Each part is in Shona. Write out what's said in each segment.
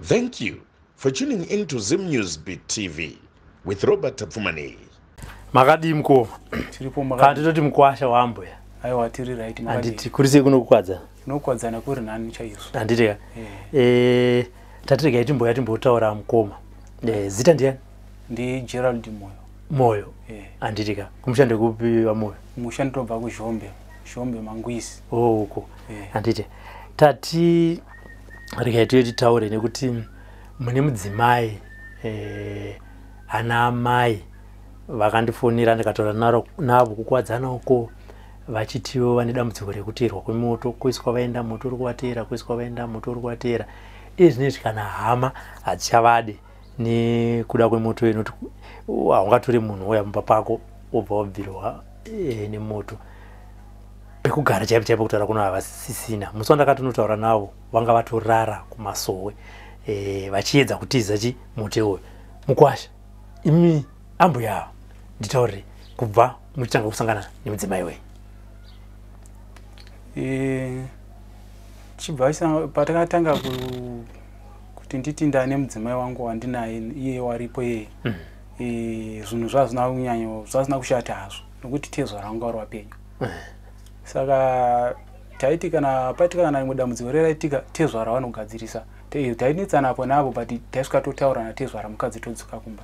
Thank you for tuning in to Zim News Beat TV with Robert Tapfumaneyi. Makadii mukoma? Tiripo. Kana Makadii? tototi mukwasha waambuya. Aiwa, tiri right, makadii? Handiti kuri sei kunokukwadzana? Kunokwadzana kuri nani chaizvo. Handiti ka? Eh, tatiregai timboya timbotaura mukoma. Eh, zita ndiani? Ndi Gerald Moyo. Moyo. Handiti ka? Kumusha ndekupi vaMoyo? Musha ndinobva kuZhombe, Zhombe Mangwisi. Oh, uko. Eh. Handiti. Tati regai tiye titaure nekuti mune mudzimai ana amai vakandifonera ndikataura navo kukwadzana uko vachitiwo vane dambudziko rekuteerwa kwemoto, kuiswa vaenda moto uri kuvateera, kuiswa vaenda moto uri kuvateera. Iye zvinezvi kana hama hadzichavade nekuda kwemoto inoti haungatore munhu wouya mumba pako wobva wabvirwa nemoto. Pekugara chaipo chaipo kutaura kuno havasisina. Musi wandakatonotaura navo vanga vatorara kumasowe vachiedza kutiza chi moto iwoyo. Mukwasha, imi ambuya ava, nditaurire kubva muchitanga kusangana nemudzimai wenyu. Chibva patakatanga kuti nditi ndane mudzimai wangu wandinaye iye waripo iyeye, zvinhu zvazvina kunyanyo, zvazvina kushata hazvo nokuti tezvara vanga vari vapenyu. Saka taiti kana paitika kana rimwe dambudziko reraitika, tezvara vanogadzirisa. Tainetsana apo neapo, but taisvika totaura natezvara, mukadzi todzoka kumba.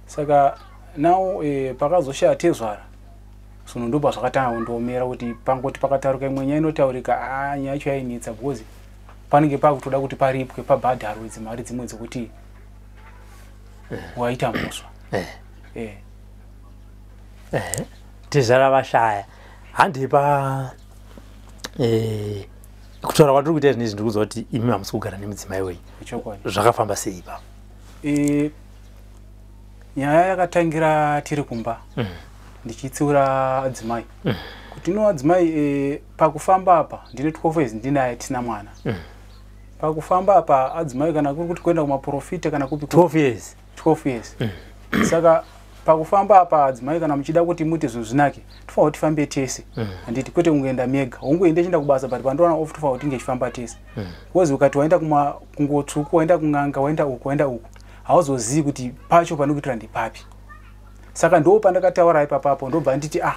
Saka now pakazoshaya tezvara, zvinhu ndobva zvakatanga kundiomera kuti pangoti pakataurika imwe nyaya inotaurika, a nyaya yacho yainetsa because panenge pakutoda kuti paripwe, pabhadharwe dzimari dzimwe dzekuti waita mhosva. Tezvara vashaya, handipa kutaura kwatiri kuita zvinezvi, ndiri kuziva kuti imi hamusi kugara nemudzimai wenyu. Chokwadi. Zvakafamba sei ipapo? Nyaya yakatangira tiri kumba, ndichitsiura adzimai kuti ino adzimai, pakufamba apa ndine 12 years ndinaye tisina mwana. Pakufamba apa adzimai, kana kuri kuti kuenda kumaprofita kana kupi kupi, 12 years? 12 years. Saka pakufamba apa adzimai, kana muchida kuti muite zvinhu zvinake, tofanira kuti tifambe tese, handiti? Kwete kungoenda mega. Ungoenda chienda kubasa, but pandowana off tofanira kuti tinge tichifamba tese, because ukati waenda kungotsvuku, waenda kun'anga, waenda uku, waenda uku, hauzozivi kuti pacho panokuitira ndepapi. Saka ndo pandakataura ipapapo, ndobva nditi, ah,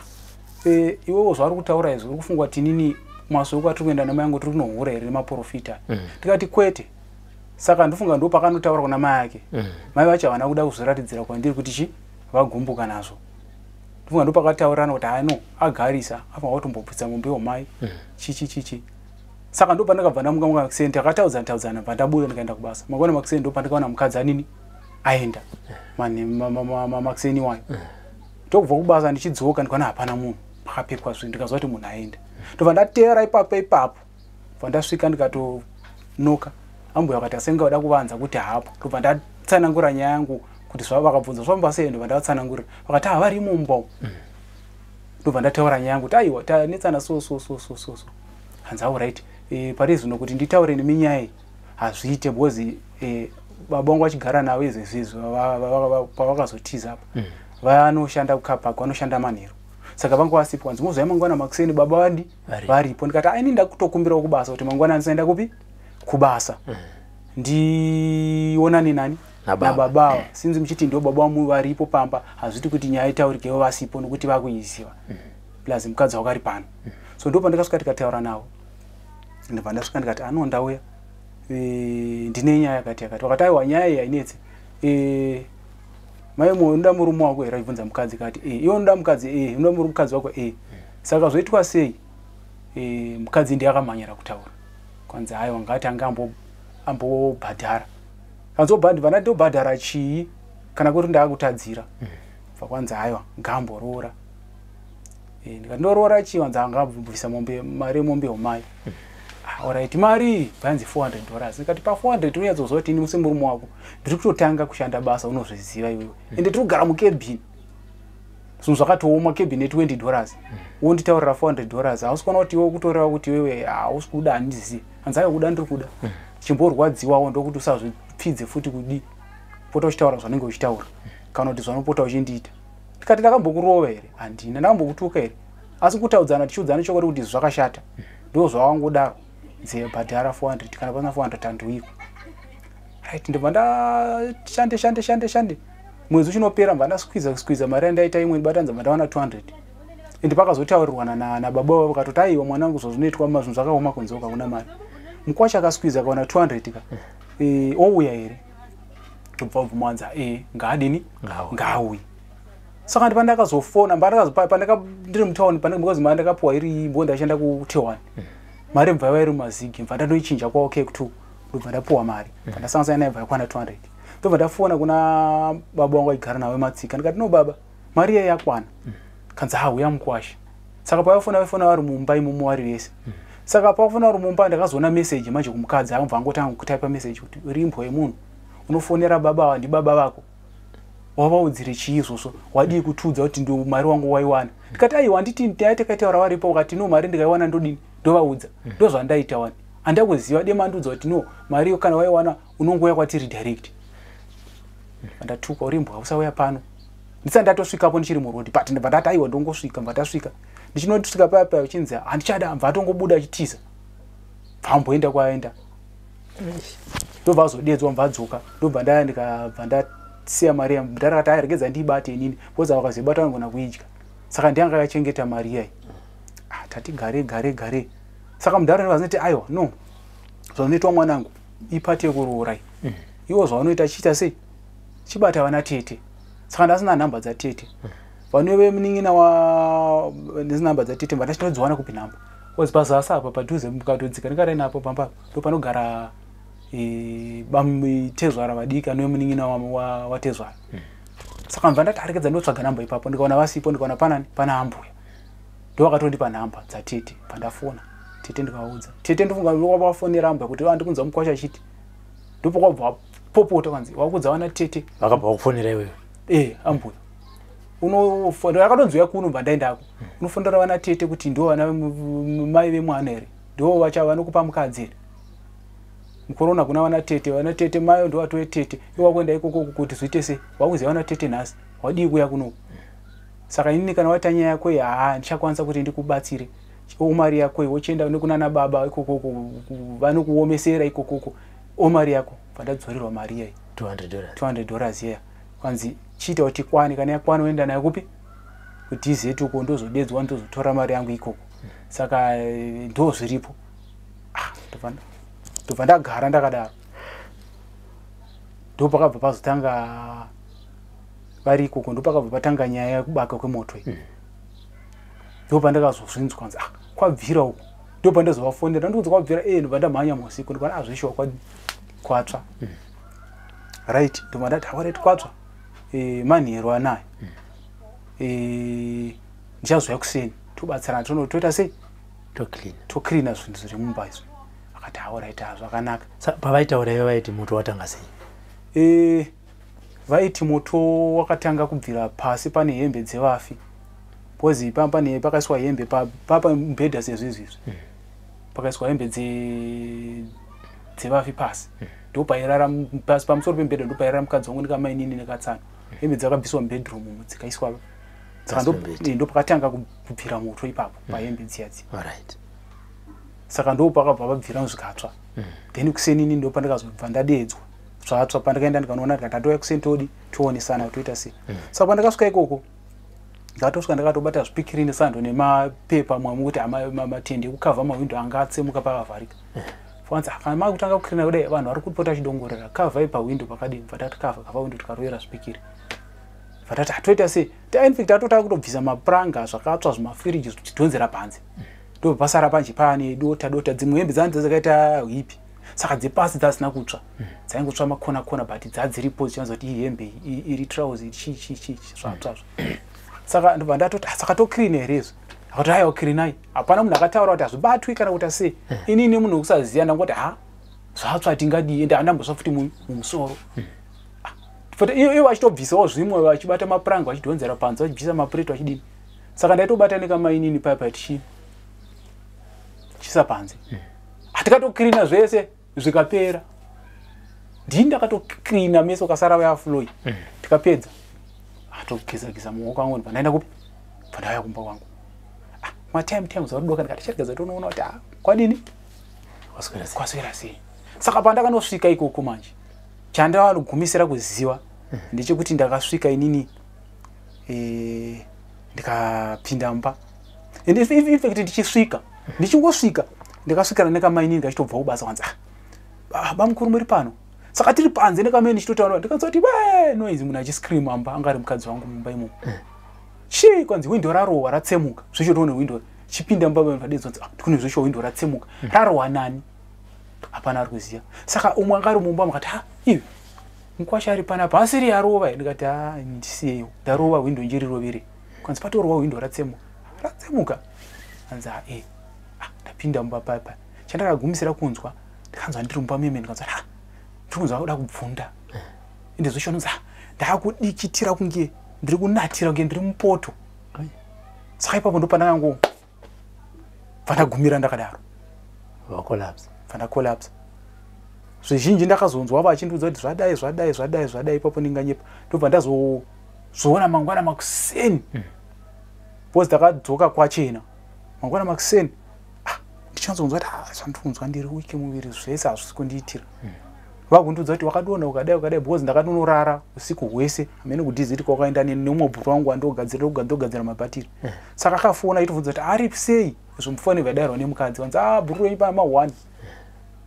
iwewo zvauri kutaura izvi, uri kufunga kuti inini kumasoko atiri kuenda namai angu tiri kunohura here nemaprofita? Ndikati kwete. Saka ndofunga ndo pakanotaura kuna mai ake. Mai vacho havana kuda kuzviratidzira kwandiri kuti chi vagumbuka nazvo. Ndofunga ndo pakataurirana kuti hano agarisa afanira kutombobvisa mombe womai, chichi chichi. Saka ndo pandakabva ndamuka makuseni, takataudzana taudzana, bva ndabuda ndikaenda kubasa. Mangwana makuseni ndo pandakaona mukadzi anini aenda makuseni iwayo. Ndokubva kubasa ndichidzoka, ndikaona hapana munhu, pakapekwa zvinhu, ndikazwa kuti munhu aenda. Ndobva ndateera ipapo ipapo, bva ndasvika ndikatonoka. Ambuya vakati asenga vada kuvanza kuti hapo. Ndobva ndatsanangura nyaya yangu kuti vakabvunza zvafamba sei. Ndobva ndavatsanangurira, vakati ah, varimo mumba umu. Ndobva ndataura nyaya yangu kuti aiwa, tanetsana so so so so so so. Hanzi alright, pari zvino kuti nditaure nemi nyaya iyi hazviite because baba vangu vachigara navo izvezvizvi pavakazotiza apa, vanoshanda kukapak, vanoshanda manheru, saka vanga vasipo. Hanzi mozvai mangwana makuseni baba vandi varipo. Ndikati aini ndakutokumbirawo kubasa kuti mangwana ndisaenda kupi kubasa, ndionane nani? Nababa. Nababa ava, sinzi muchiti ndo baba vamu varipo pamba, hazviti kuti nyaya itaurikewo vasipo nokuti vakuiziva, plus mukadzi wako ari pano. So ndo pandakasvika tikataura navo. Ndobva ndasvika ndikati ano ndauya, ndine nyaya yakati yakati. Vakati aiwa, nyaya iyi hainetse. Mai Moyo, unoda murume wako here? Achibvunza mukadzi. Kati iwe unoda mukadzi? Unoda mukadzi wako? Saka zvoitwa sei? Mukadzi ndiye akamhanyira kutaura, kwanzi aiwa, ngati anga ambobhadhara. Kanzi vana ndobhadhara chii kana kuti ndaakutadzira? Bva kwanzi aiwa, ngaamboroora. Ndikati ndoroora chii? Wanzi angabvisa mombe, mari yemombe yomai. Ah, alright, mari bvanzi $400. Ndikati pa 400 unonyatsoziva kuti ini semurume wako ndiri kutotanga kushanda basa, unozviziva iwewe, ende tiri kugara mucabin, zvinhu zvakatooma, cabin ye$20, wonditaurira $400, hausi kuona kuti iwe kutoreva kuti iwewe hausi kuda? Handizivi. Hanzi aiwa, kuda ndiri kuda, chimborwadziwawo ndokuti usazvipfidze futi kudi pota uchitaura zvanenge uchitaura kana kuti zvanopota uchindiita. Ndikati ndakambokurova here? Handina. Ndakambokutuka here? Asi kutaudzana, tichiudzana chokwadi kuti izvi zvakashata, ndo zvawangodaro, nzebhadhara 400, kana pasina 400 handiuiko. Right, ndobva ndashande shande shande shande, mwedzi uchinopera mbva ndasqueeza squeeza mari yandaita imwe, ndibatanidza, mbva ndawana 200. Ende pakazotaurirwana nababa vavo, vakatoti, "Aiwa mwanangu, zvazvinoitwa mazvinhu zvakaoma kunze uko, hakuna mari." Mukwasha akasqueeza akawana 200 ka, ouya here? Ndobva bvumanza, e, ngaadini? Ngaauye. Ngaauye. Saka ndi pandakazofona, pandaka ndiri mutauni, because mari ndakapiwa iri mbo ndachenda ku T1, mari mbva yaiva iri mumazigi, mbva ndandoichinja kwaOK 2, ndobva ndapiwa mari, bva ndasanganisana naye, bva yakwana 200. Ndobva ndafona kuna baba vangu aigara nawe matsika, ndikati, "No baba, mari iya yakwana." Kanzi, "Ha, uya mukwasha." Saka pavafona, vaifona vari mumba imomo vari vese. Saka pavafona vari mumba, ndakazoona meseji manje kumukadzi, akabva angotanga kutaipa meseji kuti, "Uri imbwa yemunhu, unofonera baba ava, ndibaba vako, wavaudzire chii izvozvo? Wadii kutiudza kuti ndo mari wangu waiwana?" Ndikati, "Aiwa, handiti taya takaitaura varipo, ukati no, mari ndikaiwana ndodini? Ndovaudza. Ndo zvandaita wani, handakuziva dema andiudza kuti no, mari iyo kana waiwana unongouya kwatiri direct." Ndatuka, "Uri imbwa, usauya pano." Ndisati ndatosvikapo, ndichiri murodhi, but ndibva ndati, "Aiwa, ndongosvika." Mbva ndasvika, ndichinosvika paya paya uchinzi, "Handichada." Mbva atongobuda achitiza, bva amboenda kwaenda, ndobva azodedzwa, mbva adzoka, ndobva ndaya, ndikabva ndasiya mari yangu. Ndarakati, "Ai, regedza ndiibate inini, because vakazoibata vanogona kuidya." Saka ndianga akachengeta mari iyai. Ah, tati gare gare gare. Saka mudhara vazoti, "Aiwa no, zvaunoitwa mwanangu, ipati yekuroorai iwo, zvaunoita chiita sei, chibata vana tete." Saka ndasina nhamba dzatete vanove munin'ina wa, ndisina nhamba dzatete, mba ndachinodziwana kupi nhamba? Because pazasi apa padhuze, mukatodzika ndingarai napo pamba, ndo panogara tezvara vadiki anove munin'ina watezvara. Saka mva ndati, "Arekedza ndotsvaga nhamba ipapo." Ndikaona vasipo, ndikaona panani pana ambuya, ndo vakatondipa nhamba dzatete. Pandafona tete, ndikavaudza tete, ndofunga vafonera ambuya kuti andikunzwa mukwasha achiti, ndopakwabva popota kwanzi, "Wakudza vana tete." Vakabva vakufonera iwewe? E, ambuya unofonera, akatonzouya kuno, bva ndaendako. "Unofonera vana tete kuti ndo vana mai vemwana here? Ndo vacha vanokupa mukadzi here? Mukorona kuna vana tete, vana tete mai ndo vatove tete. Iwe wakuenda ikoko kuti zviite sei? Wakuziva vana tete nhasi, wadii kuuya kunoku? Saka inini kana waita nyaya yako iyi, haa, ndichakwanisa kuti ndikubatsire. Omari yako iyi, wochienda nekunana baba ikokoko, vanokuomesera ikokoko. Omari yako." Bva ndadzorerwa mari iyai. $200? $200 iya. Kwanzi, "Chiita kuti kwane, kana yakwana oenda nayo kupi? KuDZ uko, ndozodedzwa, ndozotora mari yangu ikoko." Saka ndo zviripo. Ah, ndobva ndagara ndakadaro. Ndo pakabva pazotanga vari ikoko, ndo pakabva patanga nyaya yekubaka kwemoto iyi. Ndo pandakazozvinzwa kwanzi, "Ah, kwabvira uku." Ndo pandazovafonera, ndikuudza kwabvira e, ndobva ndamhanya musiku, ndikaona azvishuwa kwatsva. Right, ndobva ndati, "Alright, kwatsva, manheru anaya ndichazouya kuseni, tobatsirana, toita sei?" Toclean. "Tocleana zvinhu zviri mumba izvi." Akati, "Alright, zvakanaka." Pavaitaura ivo, vaiti moto watanga sei? Vaiti moto wakatanga kubvira pasi pane hembe dzevafi, because pane pakaiswa hembe papa mubhedha sezvizvizvi, pakaiswa hembe dzevafi pasi, ndo pairara pasi pamusoro pemubhedha, ndo pairara mukadzi wangu nekamainini nekatsano. Hembe dzakabviswa mubedroom umu, dzikaiswa. Saka pemubhedha. Ndo pakatanga kubvira moto ipapo pahembe dziya dziya. Saka ndo pakabva pabvira, zvikatsva. Then kusenini ndo pandakazobva ndadedzwa zvatsva. Pandakaenda ndikanoona, ndikati, "Atouya kuseni, todi toonesana, toita sei?" Saka pandakasvika ikoko, ndakatosvika ndakatobata zvipikiri nesando nemapepa mwamu kuti matende ekukavha mahwindo anga atsemuka pakavharika. Fanzi, "Kana makutanga kucleana kudai, vanhu vari kupota vachidongorera, kavhai pahwindo pakadini." Bva tati kavha kavha hwindo, tikarovera zvipikiri. Bva tati, "Atoita sei?" Infact atotanga kutobvisa mapuranga, zvakatsva, zvimafiriji, tichidhonzera panze. Ndobva pasara panje paane dota dota. Dzimwe hembe dzanzi dzakaita hipi, saka dzepasi dzasina kutsva, dzaingotsva makona kona, but dzadziripo, dzichanza kuti iyi hembe iri trouser, chi chi chi chi, zvatsvazvo. Saka ndobva ndatoti, "Ah, saka tocleana here izvo?" Akati, "Aiwa, cleanai." Hapana munhu akataura kuti hazvibatwi kana kuti asei. Inini munhu wekusaziva, ndangoti, "Ha, zvatsva, tingadii?" Ende handambosva futi mumusoro. Futi ivo vachitobvisawo zvimwe, vachibata mapuranga, vachidhonzera panze, vachibvisa mapureti, vachidini. Saka ndaitobata nekamainini paya paya tichisa panze. Hatikatocleana zvese zvikapera. Ndini ndakatocleana meso kasara vayafloy. Tikapedza, atogeza-geza mumaoko angu, ndibva ndaenda kupi? Bva ndauya kumba kwangu. Ah, matime time zarudoka, ndikati chiregedza tonoona kuti, ah, kwadini? Waswera sei? Kwaswera sei. Saka pandakanosvika ikoko manje, Chandavanogumisira kuziva ndechekuti ndakasvika inini, ndikapinda mumba. And in fact ndichisvika, ndichingosvika, ndakasvikana nekamainini kachitobva kubasa. Kwanzi, "Ah, bamukuru, muri pano?" Saka tiri panze nekamaini chitotaura, ndikanzwa kuti we noise, munhu achiscream amba. Anga ari mukadzi wangu mumba imomo. Chii? Kwanzi windo rarohwa, ratsemuka. Zvechotoone windo chipinda mumba padedzwa. Ah, tikune zvesho, windo ratsemuka, rarohwa nani? Hapana ari kuziva. Saka umwe anga ari mumba mukati, "Ha, iwe mukwasha ari panapa, asiri yarova?" Ndikati, "Ha, ndisiyeyo, ndarova windo njirirovere." Kwanzi patorwa windo ratsemuka, ratsemuka. Anzi, "Ha, e." Ah, ndapinda mumba papa, chandakagumisira kunzwa, ndikanzwa ndiri mumba meme, ndikanzwa, ha, ndiri kunzwa kuda kubvunda. Ende zvesho nonzi, "Ah, ndakudikitira kunge ndiri kunatira, kunge ndiri mupoto." Saka ipapo ndo pandakango bva ndagumira ndakadaro. Wacollapse? Bva ndacollapse. Zvizhinji ndakazonzwa vachindiudza kuti zvadai, zvadai, zvadai, zvadai. Ipapo ndinganyepa. Ndobva ndazozoona mangwana makuseni, because ndakadzoka kwachena mangwana makuseni. Ah, ndichanzonzwa kuti, ah, zvandikunzwa, ndiri weak, muviri zvese hazvisi kundiitira. Vakundiudza kuti wakadonha, ukadai, ukadai, because ndakatonorara usiku hwese hamene kudhiziti kwakaenda nemumwe bhuru wangu wandogadzira, ndogadzira mabhatiri. Saka akafona achitobvunza kuti ari sei. Zvomufoni vaidayirwa nemukadzi. Vanzi, "A, bhuru renyu pana ma1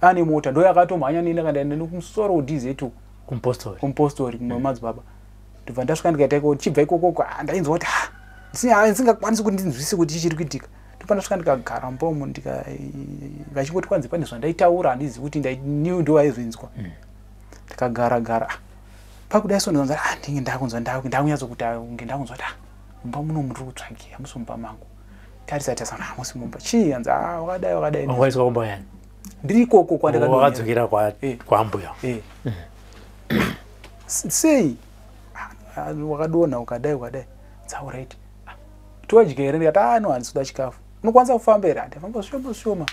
ane mota." Ndo yakatomhanya neni, akaenda nekumusoro kudhizeti. Kumupostori? Kumupostori, kumadzibaba. Ndobva ndasvika, ndikaita iko, chibva ikokoko. Ah, ndainzwa kuti, ah, ndisingakwanisi kuti ndinzwise kuti chichiri kuitika. Ndopa ndasvika, ndikagara mubomo, ndika vachingoti kwanzi pane zvandaitaura, handizivi kuti niwo ndo vaizvinzwa. Ndikagara gara. Ah, pakudai so ndinonzwa, ah, ndinge ndakunzwa, ndakunyatsokuti kunge ndakunzwa kuti, ah, mumba muno ndiri kutsvagira, hamusi mumba mangu. Tarisa tarisa, hamusi mumba. Chii? Anzi, ah, wakadai, wakadai. Wangaiswa kumba yani? Ndiri ikoko. Kwandakadzokera kwambuya? Eh. Sei? Ah, wakadonha, ukadai, ukadai. Tsauright, todya here? Ndikati, "Ah, no, handisi kuda chikafu." "Unokwanisa kufamba here?" Ndafamba zvishoma zvishoma.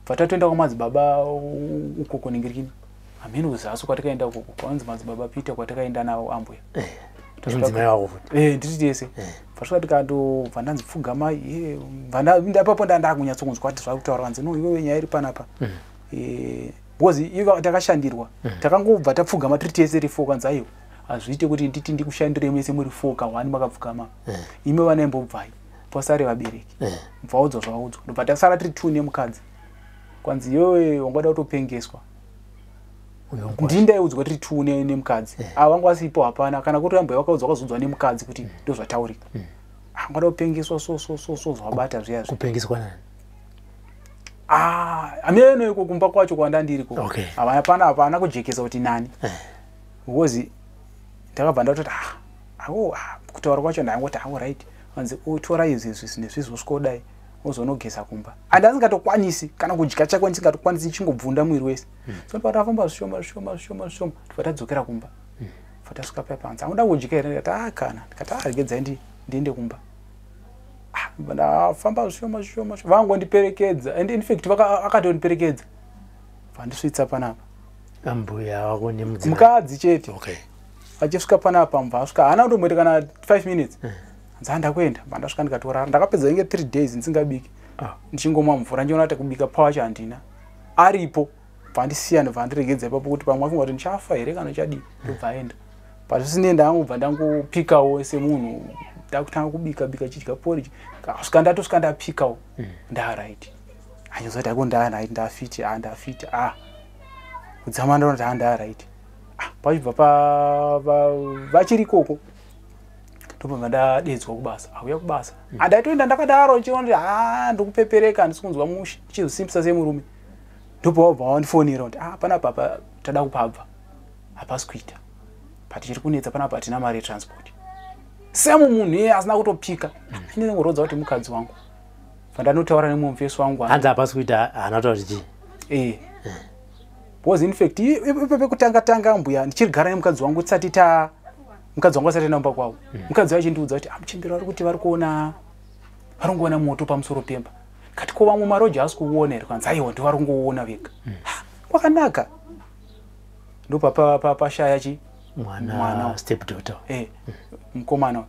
Bva tatoenda kwamadzibaba ukoko ningirikini, hamene kuzasi kwatakaenda ukoko kwanzi madzibaba Peter, kwatakaenda navo ambuya. Mudzimai wako futi? Eh, ndiri tese. Bva tikatobva ndanzi pfugama. Ipapo ndandakunyatsokunzwa kuti zvakutaura. Kanzi, "No, iwewe, nyaya iri panapa." Because ivo takashandirwa, takangobva tapfugama tiri tese, tiri four. Kanzi, "Aiwa, hazviite kuti nditi ndikushandire mese muri four ka one makapfugama. Imi vana imbobvai, pasare vabereki." Bvaudzwa zvaudzwa, ndobva tasara tiri two nemukadzi. Kwanzi, "Iwewe wangada kutopengeswa." Ndindaiudzwa tiri two nemukadzi. Ava vanga vasipo, hapana kana kuti ambuya vakaudzwa, vakazodzwa nemukadzi kuti ndo zvataurika. Angada kupengeswa, so so so so, zvabata zviya zvi. Kupengeswa nani? Ah, ameno iko kumba kwacho kwandandiri ko. Hapana, hapana kujekesa kuti nani, because ndakabva ndatoti, ah, ako, ah, kutaura kwacho ndangoti, "Ako, right." Anzi, "Utora izvi, izvi nezvizvi, usvika uzonogeza kumba." And asingatokwanisi kana kudya chako, ndisingatokwanisi, chingobvunda mwiri wese. So ndobva tafamba zvishoma zvishoma zvishoma zvishoma, tobva tadzokera kumba. Bva tasvika paya, panzi, "Auda kudya here?" Ndikati, "A, kana." Ndikati, "A, regedzai ndiende kumba." Ah, ndafamba zvishoma zvishoma, vangondiperekedza. And in fact akatondiperekedza, vandisvitsa panapa. Ambuya wako nemudzimai? Mukadzi chete. Achisvika panapa, mubva asvika, haana kutomboita kana 5 minutes. Nza ndakuenda, bva ndasvika, ndikatorara. Ndakapedza inge 3 days ndisingabiki. Ndichingomwa mvura, ndichiona kuti kubika pawacho handina. Aripo, bva ndisiya, ndobva ndiregedza ipapo, kuti pamwe afunga kuti ndichafa here kana chadii. Ndobva aenda. Pazvisinei, ndangobva ndangopikawo semunhu, ndakutanga kubika bika, chidya porridge, svika ndatosvika ndapikawo, ndaright. Achizoti ako ndaright, ndafiti, a, ndafiti, a, kudzama ndaona kuti ha, ndaright. Ah, pachibva vachiri ikoko, ndobva ndadedzwa kubasa, auya kubasa. Andaitoenda ndakadaro, ndichiona kuti ha, ndikupepereka, handisi kunzwa mushe, ndichizosimbisa semurume. Ndobva wabva wandifonera kuti, "Ah, panapa pa tada kupabva hapasi kuita, patichiri kunetsa panapa, hatina mari yetransport." Semu munhu iye asina kutopika, inengorodza kuti mukadzi wangu, bva ndanotaura nemumwe mufesi wangu. Hanzi hapasi kuita, haana kutaura kuti chii? Eh, because in fact ipo pekutanga tanga mbuya ndichirigara nemukadzi wangu, tisati ta mukadzi wangu asati aenda kwavo, mukadzi wacho achindiudza kuti amuchembero vari kuti vari kuona, vari kungoona moto pamusoro pemba. Kati, "Ko vamwe maroja asi kuona here?" Kwanzi, "Aiwa, ndo vari kungoona vega." Ha, kwakanaka. Ndopa pashaya chi mwana? Mwana. Step daughter? Eh, mukomana.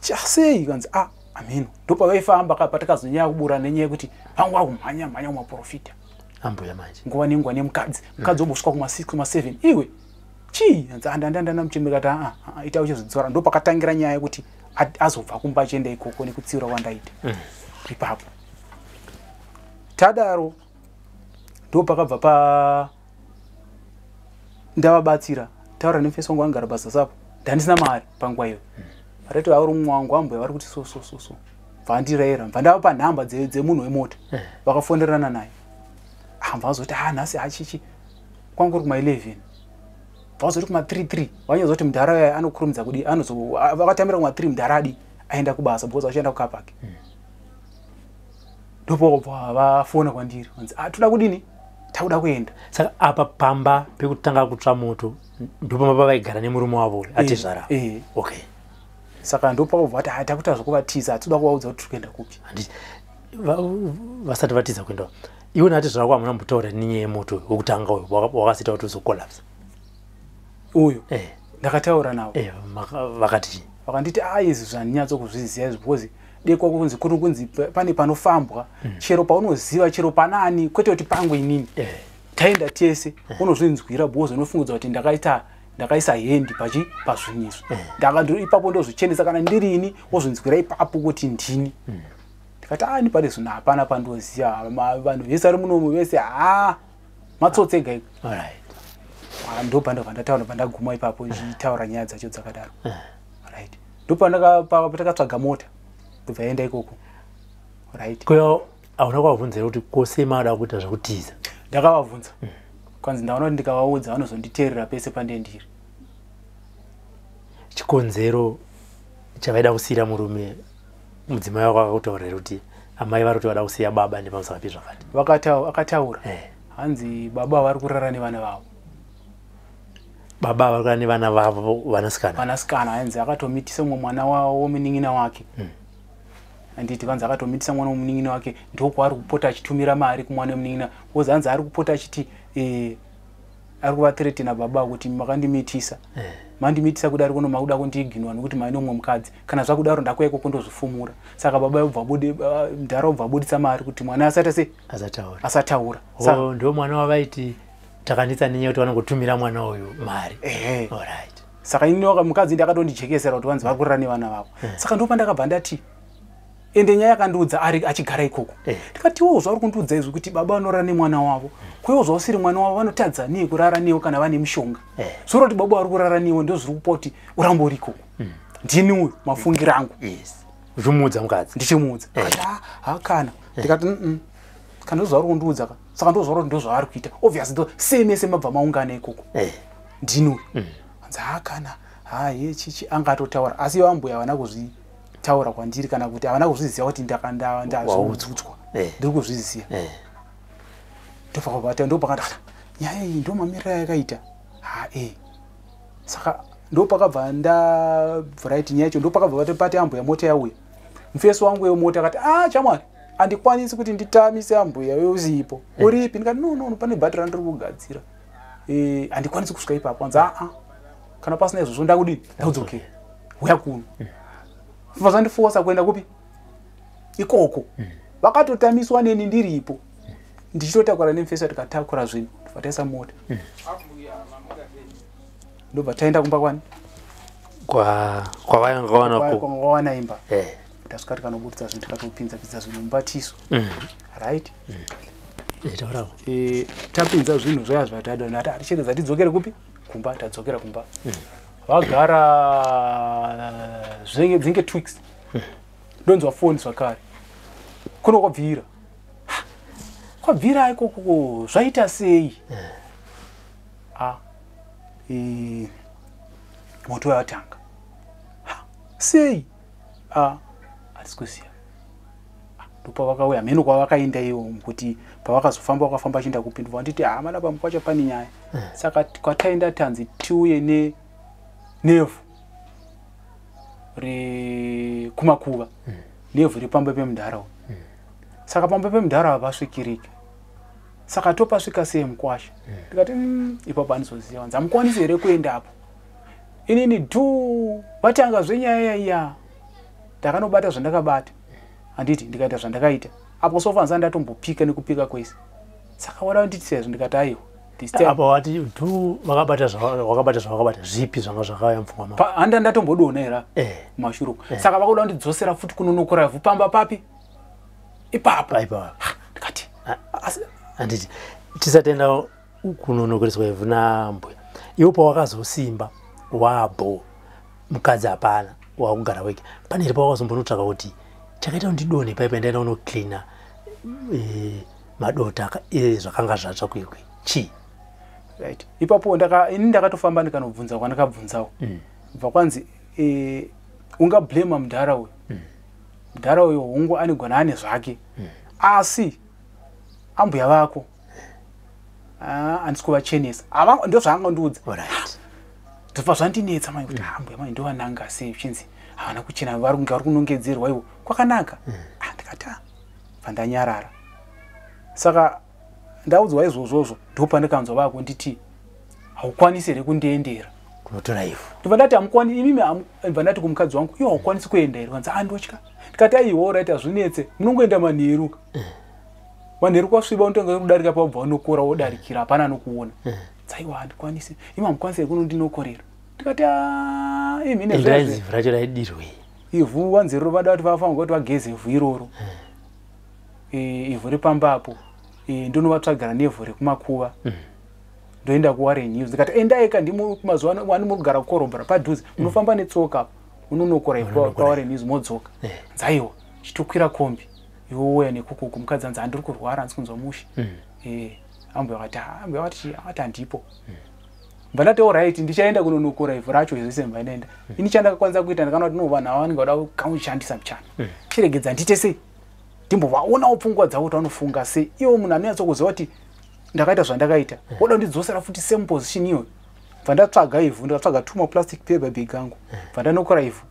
Chasei? Kanzi, "A, ameno." Ndopavaifamba ka patakazonyanya kubura nenyaya yekuti vangu vakumhanya mhanya kumaprofita. Ambuya manje nguva nenguva nemukadzi. Mukadzi wombosvika kuma 6 kuma 7, iwe chii? Ndandamuchemekati aa, ita uchizvidzora. Ndo pakatangira nyaya yekuti azobva kumba achienda ikoko nekutsiura kwandaita ipapo. Tadaro ndo pakabva pa ndavabatsira taura nemufesi wangu angara basa sapo. Ndandisina mari panguva iyo. Vatati vari mumwe wangu ambuya vari kuti so so so so, bvandirayira, bva ndavapa nhamba dzemunhu wemota. Vakafonderana naye, bva vazoti ha, nhasi hachichi kwangu kuri kuma 11, vazoti kuma 3 3 vanyaza kuti mudhara uya anokurumidza kudi anozo vakatambira kuma 3, mudhara adi aenda kubasa because vachienda kucarpark. Ndopobva vafona kwandiri, vanzi, "Ah, toda kudini? Takuda kuenda." Saka apa pamba pekutanga kutsva moto ndopamba pavaigara nemurume wavo uyu atezvara? Eh. Okay. Saka ndopakobva vati, "Ah, takuita zvokuvatiza, hatitoda kuvaudza kuti tiri kuenda kupi." Handiti vasati vatiza kuenda, iwe naatezvara kwako hamuna mbotaura nenyaya yemoto wekutanga uyu wakasita kuti uzocollapse? Uyu? Eh. Ndakataura navo. Eh, vakati chii? Vakanditi, "A, izvi zvandinyatsokuzviziva izvi, because dekwa kunzi kuri kunzi pane panofambwa, chero paunoziva, chero panani, kwete kuti pangu inini. Taenda tese, unozvinzwira because unofungudza kuti ndakaita ndakaisa hand pachi pazvinhu izvi. Ipapo ndozvichenesa kana ndirini, wozvinzwira ipapo kuti ndini." Ndikati, "A, ni pane zvinhu hapana pandoziva. Vanhu vese vari munomu vese ha matsotsi ega ega." Ah, ndobva ndataura, bva ndaguma ipapo ndichitaura nyaya dzacho dzakadaro. Right, ndopatakatsvaga mota, ndobva yaenda ikoko. Right. Kuya hauna kuvabvunza here kuti kose mada kuita zvekutiza? Ndakavabvunza, kwanzi ndaona kuti ndikavaudza vanozonditeerera pese pandee ndiri. Chikonzero chavaida kusiyira murume, mudzimai wako akakutaurira here kuti amai vari kuti vada kusiya baba nepamusaka pezvakati? Akataura. Hanzi baba vari kurara nevana vavo. Baba vari kurara nevana vavo vanasikana? Vanasikana. Hanzi akatomitisa mumwe mwana wavo womunin'ina wake, handiti? Kanzi akatomitisa mwana womunin'ina wake, ndokwaari kupota achitumira mari kumwana wemunin'ina, because hanzi ari kupota achiti ari kuvathreatena baba kuti makandimitisa, mandimitisa kudari kuno, makuda kundiignora nokuti maine umwe mukadzi. Kana zvakudaro ndakuya ikoko ndozvifumura. Saka baba obva abude, mudhara obva abudisa mari kuti mwana asaita sei? Asataura. Asataura. Oh, ndo mwana wavaiti takanetsa nenyaya yekuti vanongotumira mwana uyu mari? Ehe. Alright. Saka ini mukadzi ndakatondijekesera kuti vanzi vari kurara nevana vavo. Saka ndopandakabva ndati, ende nyaya yakandiudza ari achigara ikoko. Ndikati, "Iwo zvauri kundiudza izvi kuti baba vanorara nemwana wavo, kuiwo zvausiri mwana wavo, vanotadza nei kurara newe kana vane mishonga? Zvoreva kuti baba vari kurara newe, ndo zviri kupa kuti urambe uri ikoko. Ndini uyu mafungiro angu." Yes, uchimuudza mukadzi? Ndichimuudza. Akati, "Ah, hakana." Ndikati, Kana ndozvauri kundiudza ka, saka ndozvauri kuti ndozvavari kuita, obviously ndo same same mabva maungana ikoko. Ndini uyu." Hanzi, "Hakana, haye chichi." Anga atotaura, asi ivo ambuya havana kuzvitaura kwandiri kana kuti havana kuzviziva kuti ndazviudzwa. Ndiri kuzviziva. Ndopakabata, ndopakati nyaya iyi ndo mamiriro ayakaita. Ha, e saka ndopakabva ndabvuraiti nyaya yacho, ndopakabva pati ambuya mota yauya. Mufesi wangu wemota akati, "A, chamwari, handikwanisi kuti nditamise ambuya usipo. Uripi?" Ndikati, "No, no, no, pane bhatiri randiri kugadzira, handikwanisi kusvika ipapo." Anzi, "Aa, kana pasina izvozvo ndakudini, ndakudzokera, uya kuno." Bva zvandifosa kuenda kupi ikoko. Vakatotamiswa neni ndiripo, ndichitotakura nemufesi, tikatakura zvinhu, tobva taisa mota, ndobva taenda kumba kwani? Kwavanga wana ku Kwawana imba. Tasvika, tikanobudisa zvinhu, tikatopinza pinza zvinhu mubatiso. Right. Taurako. Tapinza zvinhu zvaya zvatada, ndati atichengedza, tidzokere kupi? Kumba. Tadzokera kumba, vagara zvinenge dzinge 2 weeks, ndonzwa foni zvakare, kuno kwabvira. Ha, kwabvira ikoko zvaita sei? A, moto watanga. Ha, sei? A, hatisi kuziva. Ndopavakauya, mheno kwavakaenda iwo, kuti pavakazofamba vakafamba achienda kupi. Ndobva nditi, "Ha, mana pamukwacha pane nyaya." Saka kwataenda tanzi tiuye nevhu rekumakuva, nevhu repamba pemundharaunda. Saka pamba pemundharaunda hapasvikiriki, saka topasvika sei mukwasha? Ndikati, ipapo handizoziva." Vanzi, "Hamukwanisi here kuendapo?" Inini dhu vatanga zvenyaya yaiya, ndakanobata zvandakabata, handiti? Ndikaita zvandakaita apo, sofa ndisati ndatombopika nekupika kwese. Saka wada kundiitisa izvo? Ndikati aiwa, this time Apa wati tu vakabata wakabata zvavakabata zvipi zvanga zvakauya mupfungwa mako? Handa ndatombodonha here kumashure uko. Saka vakuda kundidzosera futi kunonokora ivhu pamba papi ipapo. Paipa. Ndikati asi Handiti tisatenda kunonokoreswa ivhu nambuya, iwo pawakazosimba wabho, mukadzi hapana, wakugara wega, pane here pawakazombonotsvaka kuti chakaita kuti ndidonhe paipa, ndaenda kunocleana madota zvakanga zvatsva kwikwi chii? Right, ipapo ini ndakatofamba ndikanobvunza kwandakabvunzawo. Bva kwanzi ungablema mudhara uyu. Mudhara uyu hongu anegona ane zvake, asi ambuya vako, ah, handisi kuvachenesa. Ndo zvaangandiudza. Ndobva zvandinetsa mai kuti, ah, mbuya mai ndovananga sei uchinzi havana kuchena, vari kunge vari kunongedzerwa ivo kwakanaka. Ah, ndikati, ah, bva ndanyarara. Saka ndaudzwa izvozvozvo, ndopandikanzwa vakunditi, haukwanisi here kundiendera kunotora ivhu? Ndobva ndati hamukwani imimi ndobva ndati kumukadzi wangu, iwe haukwanisi kuenda here? Kanzi, ah, ndotya. Ndikati aiwa, alright, hazvinetse, munongoenda manheru. Manheru kwasviba, unotanga kudarika pabva unokora, wodarikira, hapana anokuona. Dzaiwa, handikwanisi. Imi hamukwanisi here kunondinokorera? Ndikati, "Ah, imi Enderai. Ivhu racho raidirwei? Ivhu wanzerero vada kuti vafanirwa kuti vageze ivhu iroro. Ivhu repambapo, ndonovatsvagira nevhu rekumakuva. Ndoenda kuWarren Hills. Ndikati endai ka, ndimo mazuva ano wani muri kugara kukorobhera padhuze, munofamba netsoka apo, unonokora ivhu Unonokora. paWarren Hills, modzoka. Dzaiwa, chitokwira kombi iwe wouya nekukuku. Mukadzi anzi handiri kurwara, handisi kunzwa mushe. Ambuya vakati, "Ah," ambuya vakati chii? Akati handipo. Mbva ndati alright, ndichaenda kunonokora ivhu racho zvese. Mbva ndaenda. Ini chandakakwanisa kuita, ndakaona kuti no, vanhu ava vanenge vada kamushandisa muchana. Chiregedza ndiite sei, ndimbovaonawo pfungwa dzavo kuti vanofunga sei. Iwo munhu anonyatsokuziva kuti ndakaita zvandakaita, woda kundidzosera futi same position iyoyo. Bva ndatsvaga ivhu, ndakatsvaga tuma plastic paper bag angu, bva ndanokora ivhu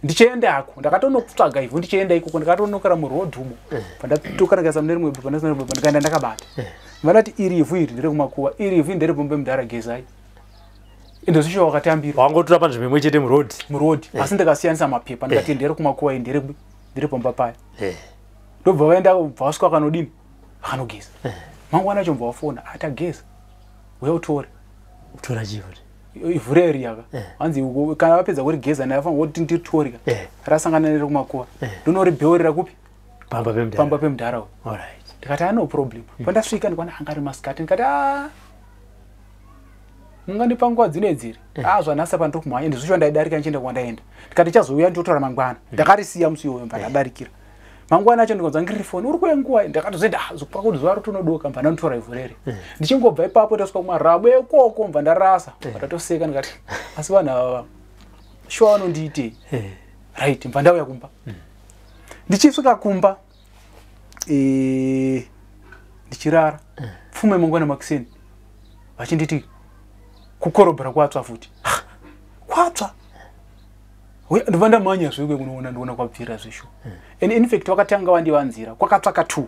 ndichiendako. Ndakatonotsvaga ivhu ndichienda ikoko, ndakatonokora muroad umo. Bva ndatokanakaisa mune rimwe bepa, ndasina rimwe bepa, ndikaenda ndakabata. Bva ndati iri ivhu iri nderekumakuva, iri ivhu nderepombe, mudhara gezai. Ende zvisho wakatambirwa. Wangotora panzvimbo imwe chete muroad? Muroad, asi ndakasiyanisa mapepa. Ndikati nderekumakuva, iri nderepomba paya. Ndobva vaenda, bva vasvika vakanodini, vakanogeza. Mangwana acho mbva wafona, atageza, uya utore. Kutora chii futi? Ivhu reri yaka hanzi kana vapedza kurigeza, ndafanira kuti ndiritorya. Rasangana nerekumakuva, ndonoribheurira kupi? Pamba pemudhara. Pamba pemudhara uyu. Ndikati ano problem. Pandasvika ndikaona anga ari masikati. Ndikati, a, mungandipa nguva dzino dziri? A, zvanhasi apa ndiri kumhanya. Ndizvo ndaidarika ndichienda kwandaenda. Ndikati chazouya nditotora mangwana. Ndakarisiya musi iwoyo, mbva ndadarikira. Mangwana acho ndikanzwa ngiriri foni, uri kuuya nguva? Ndakatozoenda zokupa kuti zuva rotonodoka. Mbva ndanotora ivhu rere. Ndichingobva ipapo tasvika kumarabo ekoko, mbva ndarasa. Mbva ndatoseka, ndikati asi vanhu ava shuwa vanondiitei? Right, mbva ndauya kumba. Ndichisvika kumba, ndichirara, pfume mangwana makuseni vachinditi kukorobhera kwatsva futi. Ha, kwatsva. Ndobva ndamhanya zvekwe kunoona, ndikuona kwabvira zveshuwa. And in fact vakatanga vandivanzira kwakatsvaka two.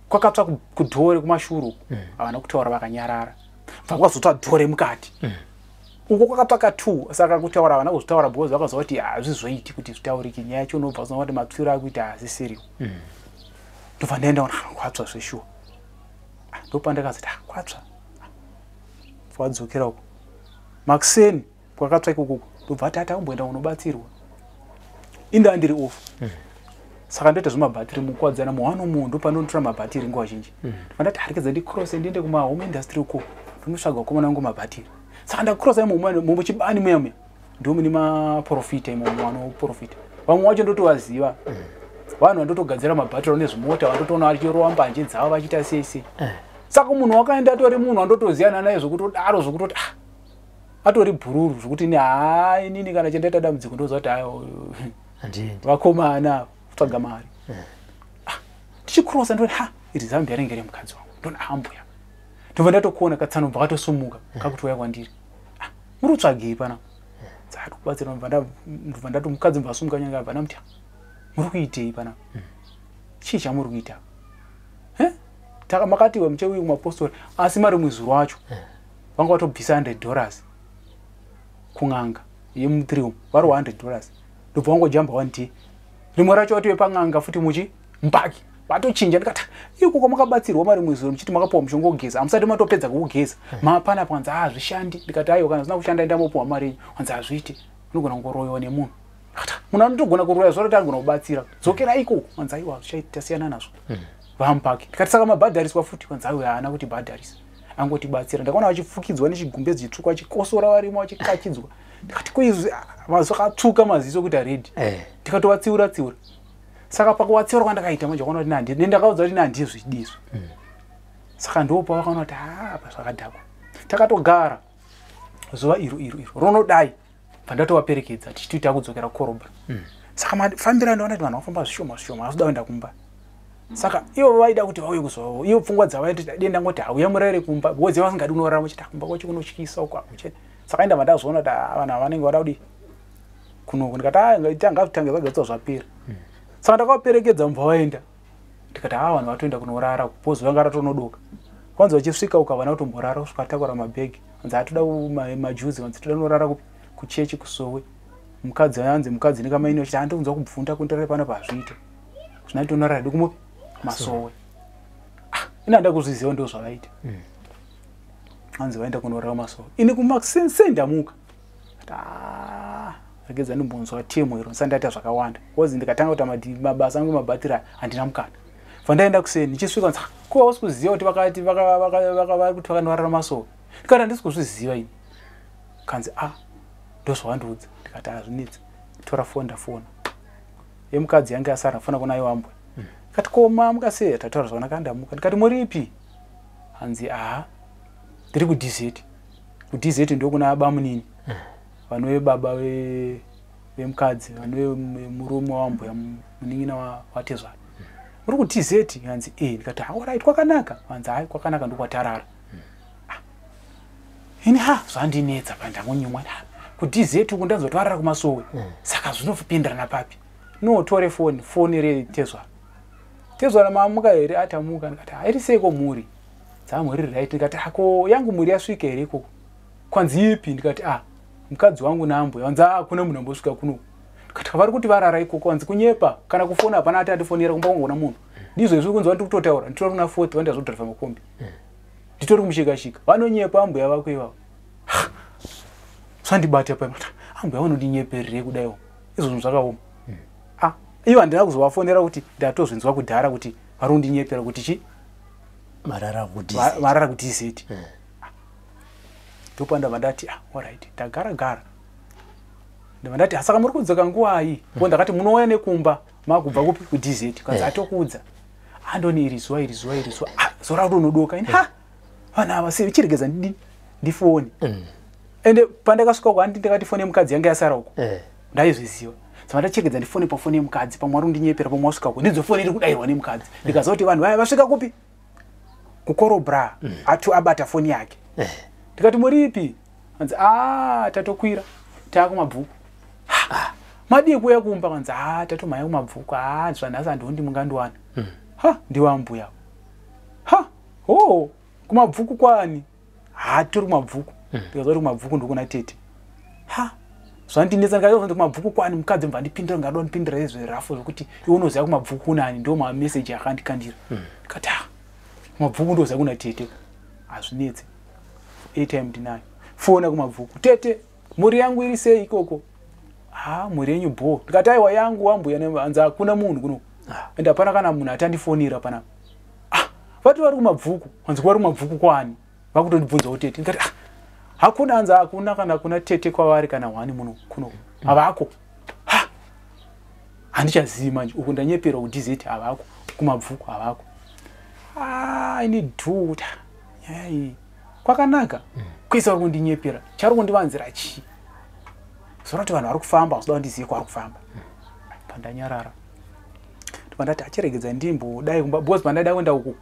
Kwakatsva kudhoo rekumashure uku, havana kutaura, vakanyarara. Bva kwazotsva dhoo remukati uko, kwakatsvaka two. Saka kutaura havana kuzvitaura because vakaziva kuti hazvizoiti kuti zvitaurike. Nyaya yacho unobva uzoona kuti matsviro akuita haasisiriwo. Ndobva ndaenda ona kwatsva zveshuwa. Ah, ndopandakazoti, ah, kwatsva. Wadzokera uko makuseni kwakatsva ikokoko, ndobva ati atakumboenda kunobatsirwa. Indaa ndiri off, saka ndoita zvemabhatiri mukuwadzana muhwano umu, ndopanonotora mabhatiri nguva zhinji. Ndobva ndati harekedza ndicrosse ndiende kumahome industry uko, ndonotsvaga vakomana vangu mabhatiri. Saka ndacrossa imomo muchibani muya muya, ndo mune maprofita imomo, vanoprofita vamwe vacho ndotovaziva, vanhu vandotogadzira mabhatiri nezvimota, vandotoona vachirova mbanje dzavo vachiita sei sei. Saka munhu wakaenda atori munhu wandotoziyana naye zvekutodaro, zvekutoti, ah, atori bhururu zvekuti ini, haa, inini kana chendaita dambudziko ndoziva kuti ayo Handiendi. Vakomana kutsvaga mari. Ah, ndichikrosa ndoti, ha, iri zambia ringe remukadzi wangu. Ndona, ah, mbuya. Ndobva ndatokuona katsano, bva katosumuka kakutouya kwandiri. Ah, muri kutsvagei pana? Dzati kubatsira. Ndobva ndati mukadzi mbva asumuka nyanga, bva ndamuti, "Ah, muri kuitei pana? Chii chamuri kuita? Eh? Taka makatiwe mucheuyi kumapostori." Asi mari mwizuru wacho vanga vatobvisa $100 kun'anga yemuthree umu, vari $100. Ndobva wangojamba one day, rimwe racho watove pan'anga futi muchi mupaki. Vatochinja. Ndikati, iko kwamakabatsirwa mari mwezuro muchiti makapuwa mushonga wokugeza, hamusati matopedza kuugeza, mapana kwanzi hazvishandi. Ndikati, aiwa, kana zvisina kushanda enda mopuwa mari yenyu. Kwanzi hazviiti, unogona kungoroyiwa nemunhu. Munhu anotogona kuroya zvaro, anogona kubatsira, dzokera ikoko. Kwanzi aiwa, hazvichaiti, tasiyana nazvo. Vamupaki. Ndikati, saka mabhadhariswa futi? Kwanzi aiwa, haana kutibhadharisa, angotibatsira. Ndakaona vachifukidzwa nechigumbezi chitsvuku, vachikosora varimo, vachikachidzwa. Ndikati, ko izvi zvakatsvuka maziso kuti aredhi. Ndikatovatsiura tsiura. Saka pakuvatsiura kwandakaita manje, vakaona kuti nendakaudza kuti nhandizvidizvo. Saka ndopa vakaona kuti apa zvakadhakwa. Takatogara zuva iro iro iro ronodai, pandatovaperekedza tichiti takudzokera kukorobra. Saka mafambiro andoona kuti vanhu vafamba zvishoma zvishoma, vasida kuenda kumba. Saka ivo vaida kuti vauye kuzova ivo pfungwa dzavaiti dai ndangoti hauya murere kumba, because vasingadi kunorarama chiti kumba kwacho kunotyisa uko akuchena. Saka inda vandazoona kuti vanhu ava vanenge vada kudi kunoko. Ndikati, ngazvitange zvagadzwa zvapera. Saka ndakavaperekedza, mubva vaenda. Ndikati, ha, vanhu vatoenda kunorara because vanga ratonodoka. Kwanzi vachisvika uko havana kutomborara kusvika vatakura mabhegi. Vanzi hatoda majuzi, vanzi toda kunorara kuchechi kusowe. Mukadzi anzi mukadzi nekamaini vachiti handikunzwa kubvunda kundirare panapa, hazviite, zvina tonorara hedu kumupi masowe. Ina handa kuzviziva, ndo zvavaita. Anzi vaenda kunorara masowe, ini kumasense ndamuka. Regedza ndimbonzwa temo iro, ndisati ndaita zvakawanda, because ndikatanga kuita mabasa angu mabhatiri handina mukana. Vandaenda kuseni, ndichisvika nzi, ko hausi kuziva kuti vakati vari kuti vakanorara masowe? Ndikati, handisi kuzviziva ini. Kanzi, a, ndozvawandiudza. Ndikati, hazvinetsi, tora foni. Ndafona yemukadzi yange yasara, fona kuna iwambwe. Ndikati, ko mamuka sei? Tataura zvakanaka, ndamuka. Ndikati, muripi? Hanzi, aha, ndiri kuDZ. KuDZ ndokuna bamunini vanove baba vemukadzi, vanove murume wambuya, munin'ina watezvara. Muri kuDZ? Hanzi, e. Ndikati, alright, kwakanaka? Hanzi, hai, kwakanaka, ndokwatarara. Ini ha, zvandinetsa pandangonyumwa kuDZ uku, ndanzwa twarara kumasowe. Saka zvinopindirana papi? No, tore foni, foni retezvara. Tezvara, mamuka here? Atamuka. Ndikati, hairi seiko mhuri dzamhuri? Right. Ndikati, ako yangu mhuri yasvika here ikoko? Kwanzi, ipi? Ndikati, a, mukadzi wangu naambuya. Wanzi, a, kuna munhu ambosvika kuno? Ndikati, vari kuti varara ikoko. Wanzi, kunyepa, kana kufona hapana ati atifonera kumba kwangu munhu. Ndizvo izvi kunzi vandiri kutotaura, nditori kuna fourth, vandazodhiraivha makombi, nditori kumushikashika. Vanonyepa ambuya vako ivavo. Zvandibata pa ambuya vanondinyepererei kudaiwo? Izvozvo zvakaoma. Ah, ivo handina kuzovafonera kuti ndatozvinzwa kudhara kuti vari kundinyepera kuti chi Marara kuDZ. KuDZ. Ndopandabva ndati, ah, alright, ndagara gara. Ndabva ndati, saka muri kudzoka nguvai? Ko ndakati munouya nekumba makubva kupi kuDZ? Kanzi, atokuudza andoni iri zuva, iri zuva, iri zuva. Ah, zuva rakutonodoka. Ini, ha, vanhu ava sei? Chiregedza ndidini, ndifoni. Ende pandakasvika uko, handi ndakati foni yemukadzi yange yasara uko. Ndaizviziva. Saka ndachiregedza ndifone pafoni yemukadzi, pamwe vari kundinyepera, pamwe wasvika uko. Ndidzo foni iri kudayirwa nemukadzi. Ndikaziva kuti vanhu vaya vasvika kupi, kukorobra. Atu abata foni yake. Ndikati, muripi? Anzi, a, tatokwira, taakumabvuku. Madii kuuya kumba? Kanzi, a, tatomhanya kumabvuku. A, zvanhasi handiondi mungandiwana. Ha, ndiwambuya. Ha, ho, kumabvuku kwani? Ha, tori kumabvuku. Ndikaziva kuti kumabvuku ndokuna tete. Ha, zvandinetsa. Ndikaziva kuti kumabvuku kwani? Mukadzi mubva ndipindura, ngada ndipindura izverafu zvokuti iwe unoziva kumabvuku kunani. Ndo mameseji akandikandira. Ndikati, ha, kumabvuku ndoziva kuna tete, hazvinetse, airtime ndinayo. Fona kumabvuku, tete, mhuri yangu iri sei ikoko? Ha, mhuri yenyu bho. Ndikati, aiwa, yangu wambuya. Hanzi, hakuna munhu kuno, ende hapana kana munhu atandifonera panapa. Ah, vati vari kumabvuku. Hanzi, vari kumabvuku kwani? Vakutondibvunzawo tete. Ndikati, ah, hakuna. Hanzi, hakuna kana kuna tete kwavari kana hwani muno kuno havako. Ha, handichazivi manje, uku ndanyepera kuDZ havako, kumabvuku havako. Ah, ini dhuta nyaya iyi kwakanaka kwese vari kundinyepera, chari kundivanzira chii? Zora kuti vanhu vari kufamba, vasida kundizive kwavari kufamba. Pandanyarara, ndobva achiregedza ndimbodai kumba, because pandaida kuenda uku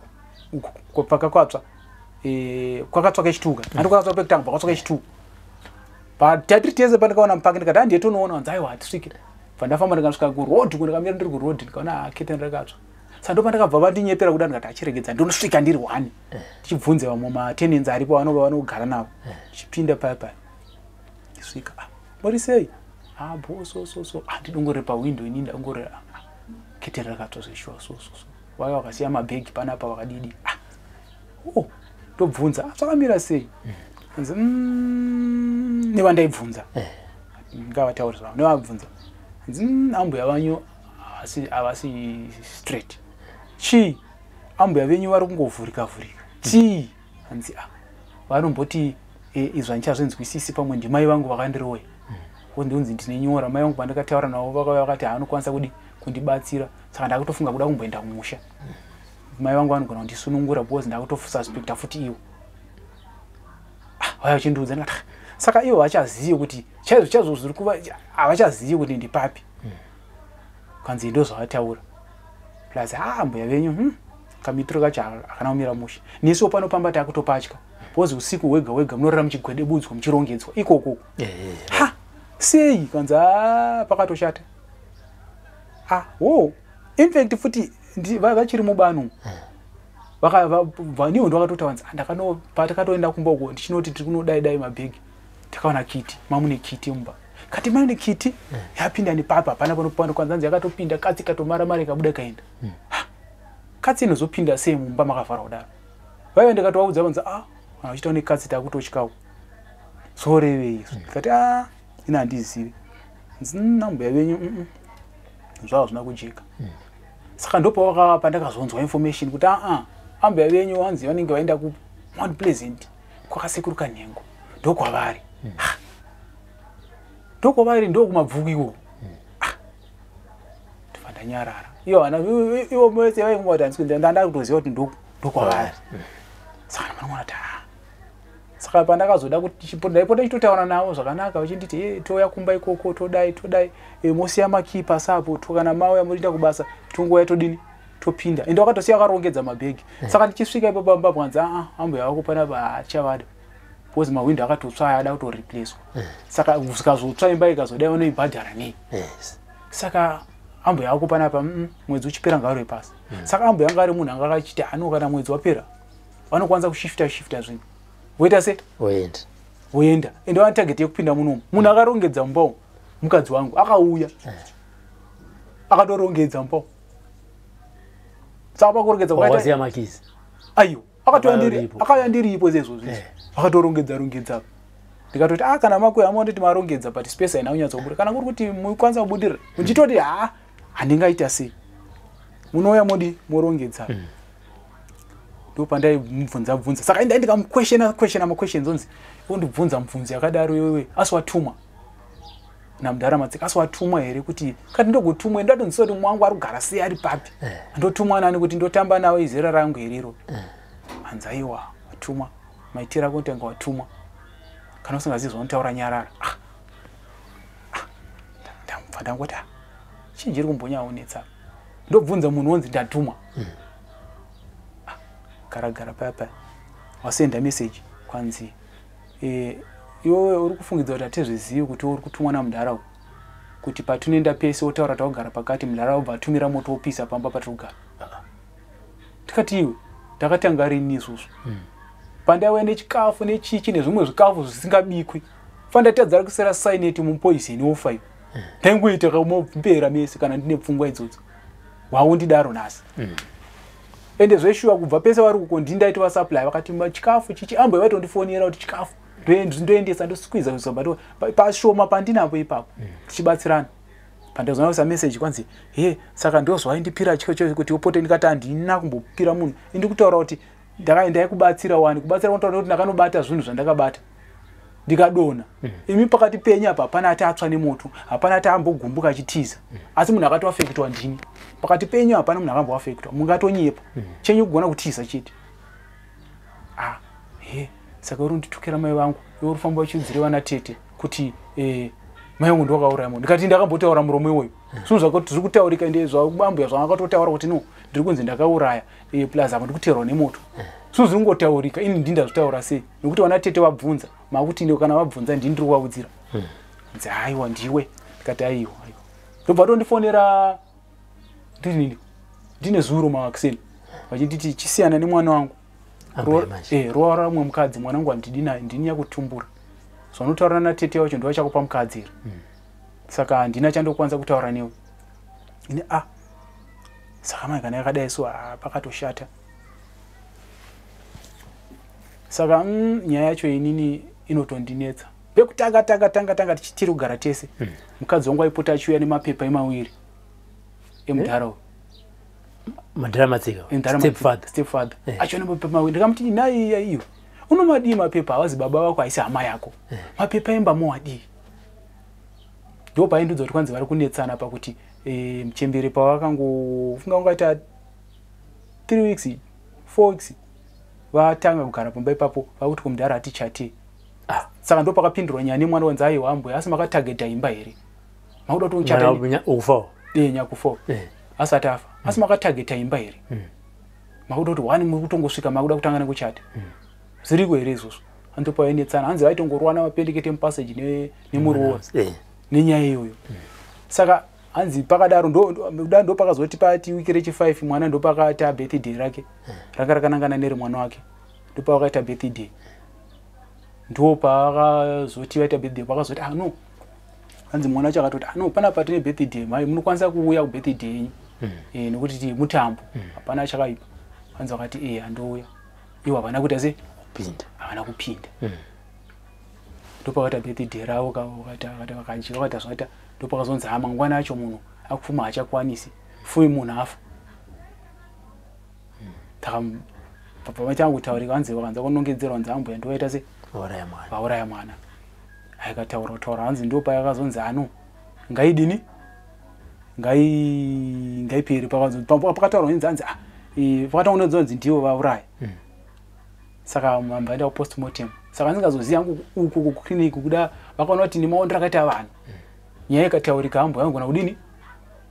uku pakatsva, kwakatsva kechituka handi kwakatsva pekutanga, pakatsva kechituka patatiri tese. Pandikaona mupaki, ndikati, handiye tonoona. Wanzi, aiwa, hatisvike. Bva ndafamba, ndikasvika kuroad, ndikamira ndiri kuroad, ndikaona keteni rakatsva. Saka ndo pandakabva vandinyepera kuda. Ndikati, achiregedza ndonosvika ndiri one, ndichibvunze vamwe matenants aripo vanogara navo. Ndichipinda paya paya, ndisvika, ah, muri sei? Ah, bo, so so so. Ah, ndidongorere pawindow ini, ndangorera keteni rakatsva zveshuwa, so so so. Vaya vakasiya mabhegi panapa vakadidi. Ah, oh, ndobvunza, "Ah, zvakamira sei?" Anzi, nevandaibvunza ngavatauri zvavo, nevabvunza anzi, ambuya vanyu havasi straight. Chii? Ambuya venyu vari kungovhurika vhurika. Chii?" Hanzi, "Ah, vanomboti izvi handichazvinzwisisi, pamwe ndimai vangu vakandiroya. Ndinzi ndine nyora. Mai vangu pandakataura navo vakauya vakati haanokwanisa kudi kundibatsira, saka ndakutofunga kuda kumboenda kumusha. Mai vangu vanogona kundisunungura because ndakutosuspecta futi ivo." Ah, vaya vachindiudza, ndikati, "Ah, saka ivo vachazive kuti chaizvo chaizvo zviri kuva, havachazivi kuti ndipapi." Kanzi ndo zvavataura, plus ha, mbuya venyu, kamitiro kacho hakana kumira mushe. Nesuwo pano pamba takutopatya because usiku hwega hwega munorara muchigwedebudzwa, muchirongedzwa ikoko. Ha, sei? Kanzi, "A, pakatoshata." Ah, wo in fact futi vachiri mubano niwo ndo vakatotaura nzi, patakatoenda kumba uko ndichinoti tiri kunodai dai mabhegi, takaona kiti mamune kiti mumba, kati maine kiti yapinda nepapa, hapana panokwanzanzi yakatopinda, katsi ikatomara mara ikabuda ikaenda. Ha, katsi inozopinda sei mumba makavharwa kudaro? Vaiva ndikatovaudza, vanzi, "A, kana uchiita nekatsi takutotyawo, zorevei izvo?" Ndikati, "A, ina handizivi." Nzi, "Nambuya venyu zvava zvina kujeka." Saka ndopawaka pandakazonzwa information kuti aa, ambuya venyu vanzi vanenge vaenda kuMount Pleasant kwakasekuru Kanhengo, ndokwavari. Ah, ndokwavari, ndokumabvuku ikoko. Ah, ndobva ndanyarara. Ivo vana ivo vese vainga kuti handisi kuenda, ndanda kutoziva kuti ndokwavari. Saka ndamanoona kuti ah, saka pandakazoda kuti ndaipota ndichitotaura navo zvakanaka, vachinditi, "E, touya kumba ikoko, todai todai, e, mosiya makii pasapo, kana mauya muchienda kubasa tongouya todini, topinda." Ende vakatosiya vakarongedza mabhegi. Saka ndichisvika ipapo pamba panzi, "Aa, ambuya vako panapa haachavada because mahwindo akatotsva, aya ada kutoreplacwa. Saka zikazotsva imba ikazodai vanoibhadhara nei?" Saka ambuya vako panapa, mwedzi uchipera ngavarove pasi. Saka ambuya anga ari munhu anga akachiti ano kana mwedzi wapera vanokwanisa kushifta shifta zvinhu, voita se Voenda. Voenda. Ende vane target yekupinda munomu. Munhu akarongedza mumba umu mukadzi wangu, akauya akatorongedza mumba umu. Saka pakurongedza kwakaita Wawasiya makizi? Aiwa, akatouya ndiri Akauya uripo. Akauya ndiripo sezvozvo izvi. Vakatorongedza rongedza. Ndikatoti, "Ah, kana makuya amonditi marongedza, but space haina kunyatsobuda. Kana kuri kuti mukwanisa kubudirira, muchitoti ha, handingaita sei, munouya modi morongedza." Ndo pandaimubvunza bvunza. Saka indai ndikamuquestiona questiona maquestions, onzi ondibvunza mubvunzo yakadaro, "Iwewe asi watumwa namudhara Matsika? Asi watumwa here?" Kuti kati ndogotumwa, ndatonzisa kuti mwangu ari kugara sei, ari papi, ndotumwa nani kuti ndotamba nawo, izera rangu herero? Hanzi, "Aiwa, watumwa, maitiro ako kutanga watumwa. Kana usingazivi zvaunotaura, nyarara." Ah. Ah. Ndabva ndangoti, "Ah, chii chiri kumbonyaonetsa? Ndobvunza munhu wonzi ndatumwa." Ah, gara gara paya paya wasenda message kwanzi, "Iwewe uri kufungidza kuti hatizvizivi kuti uri kutumwa namudhara uyu, kuti patinoenda pese wotaura takugara pakati, mudhara wobva atumira moto wopisa pamba patiri kugara." Tikati, "Iwe, ndakatanga rini isusu? Pandaiuya nechikafu nechichi nezvimwe zvikafu zvisingabikwi, fandatadza kusera cyanide mupoison wofa iwe. Ndaingoita kamopera mese kana ndine pfungwa idzodzo, waundidaro nhasi." Ende zveshuwa, kubva pese vari kuko ndindaitova supply, vakati chikafu chichi ambo vaitondifonera kuti chikafu ndoendesa, ndosqueeza kuisa, but pashoma pandinapo ipapo tichibatsirana. Pandazoona kuisa message kwanzi, "He, saka ndozvaindipira chiko kuti upote?" Ndikati, "Handina kumbopira munhu. Indi kutaura kuti ndaikubatsira wani, kubatsira kunotaura kuti ndakanobata zvinhu zvandakabata ndikadonha. Imi pakati penyu apa hapana ati atsva nemoto, hapana ati ambogumbuka achitiza, asi munhu akatoaffectwa ndini. Pakati penyu hapana munhu akamboaffectwa, mungatonyepa. Chenyu kugona kutiza chete." "Ah, he, saka uri unditukira mai vangu iwe, uri famba uchiudzire vana tete kuti mai vangu ndowakauraya munhu." Ndikati, "Ndakambotaura muromo iwoyo? Zvinhu zvakati zviri kutaurika, ende zvambuya zvavakatotaura kuti no, ndiri kunzi ndakauraya, plus apa ndikuteerwa nemoto. Zvinhu zviri kungotaurika, ini ndii ndazvitaura sei? Nekuti vana tete vabvunza, makuti kana vabvunza ndini ndiri kuvaudzira." Nzi, "Aiwa, ndiwe." Ndikati, "Aiwa, aiwa." Ndobva tondifonera ndinini ndine zuro makuseni vachinditi, "Chisiyana nemwana wangu." Ambuya manje. Roora ramwe mukadzi, mwana wangu handidi naye, ndini nyakutumbura. Zvaunotaura natete wacho ndovachakupa mukadzi here? Saka handina chandokwanisa kutaura newe ini. A, Saka mai kana yakadai so, pakatoshata. Saka nyaya yacho inini inotondinetsa. Pekutanga tanga tanga tanga tichitiri kugara tese, mukadzi wangu aipota achiuya nemapepa emawiri emudhara uyu. Madhara Matsika. Emudhara. Stepfather. Stepfather. Achiuya nemapepa mawiri. Ndikamuti, "Nai iyo, unomadii mapepa? Hawazi baba vako, haisi hama yako. Mapepa emba mowadii?" Ndo paindiudza kuti kwanzi vari kunetsana pakuti muchembere pavakangofunga kungaita 3 weeks, 4 weeks vatanga kugara pamba ipapo, vakuti kumudhara hatichati. Saka ndo pakapindurwa nyaya nemwana, wanzi, "Aiwa ambuya, asi makatageta imba here? Makuda kuti uchata?" Ukufawo. Nyakufa asati afa. "Asi makatageta imba here? Makuda kuti wani muri kutongosvika makuda kutanga nekuchata, zviriko here izvozvo?" Andopainetsana, hanzi vaitongorwana mapendekete mupassage nemuroora nenyaya iyoyo. Saka hanzi pakadaro ndo pakazoti pati wiki rechi5 mwana ndopakaita birthday rake, ranga rakanangana neremwana wake. Ndopavakaita birthday, ndo paakazoti vaita birthday, pakazoti, "Ah no," hanzi mwana wacho akatoti, "Ah no, panapa tine birthday, mai munokwanisa kuuya kubirthday yenyu nekuti ti mutambo, hapana chakaipa." Hanzi vakati, "E, handouya." Iwo havana kuita sei? Kupinda. Havana kupinda. Ndopakaita birthday ravo, vakadya, vakaita zvakaita. Ndopakazonzi, ha, mangwana acho munhu akupfuma haachakwanisi fui, munhu afa. Saka pamatanga kutaurika, hanzi vakanza kunongedzerwa, hanzi ambuya ndovaita sei? Vauraya mwana. Vauraya mwana. Aikataura kutaura, hanzi ndo payakazonzi ano ngaidini, ngaiperi. Pakataurwa inzi hanzi, ah, pakataura nzi ndivo vauraya. Saka mambaenda kupostmortem. Saka ndingazoziva hangu uku kuclinic kuda vakaona kuti nemaondero akaita vanhu, nyaya ikataurika, ambuya vanogona kudini,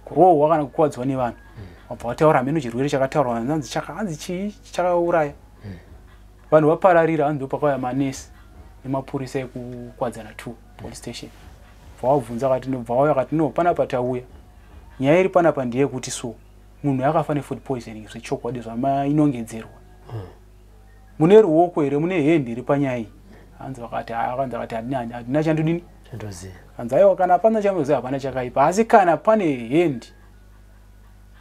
kurohwa kana kukuvadzwa nevanhu. Vabva vataura hameno chirwere chakataurwa, hanzi hanzi chii chakauraya vanhu, vapararira. Hanzi ndopakauya manesi nemapurisa ekuKwadzana 2 police station, bva vabvunza, akati, bva vauya akati, "No, panapa tauya, nyaya iri panapa ndeyekuti so munhu akafa nefood poisoning zvechokwadi zvamainongedzerwa, mune ruoko here, mune hand iri panyaya iyi?" Hanzi vakati, hanzi akati, "Handina chandodini." Chandoziva. Hanzi, "Aiwa, kana hapana chamuziva, hapana chakaipa, asi kana pane hand,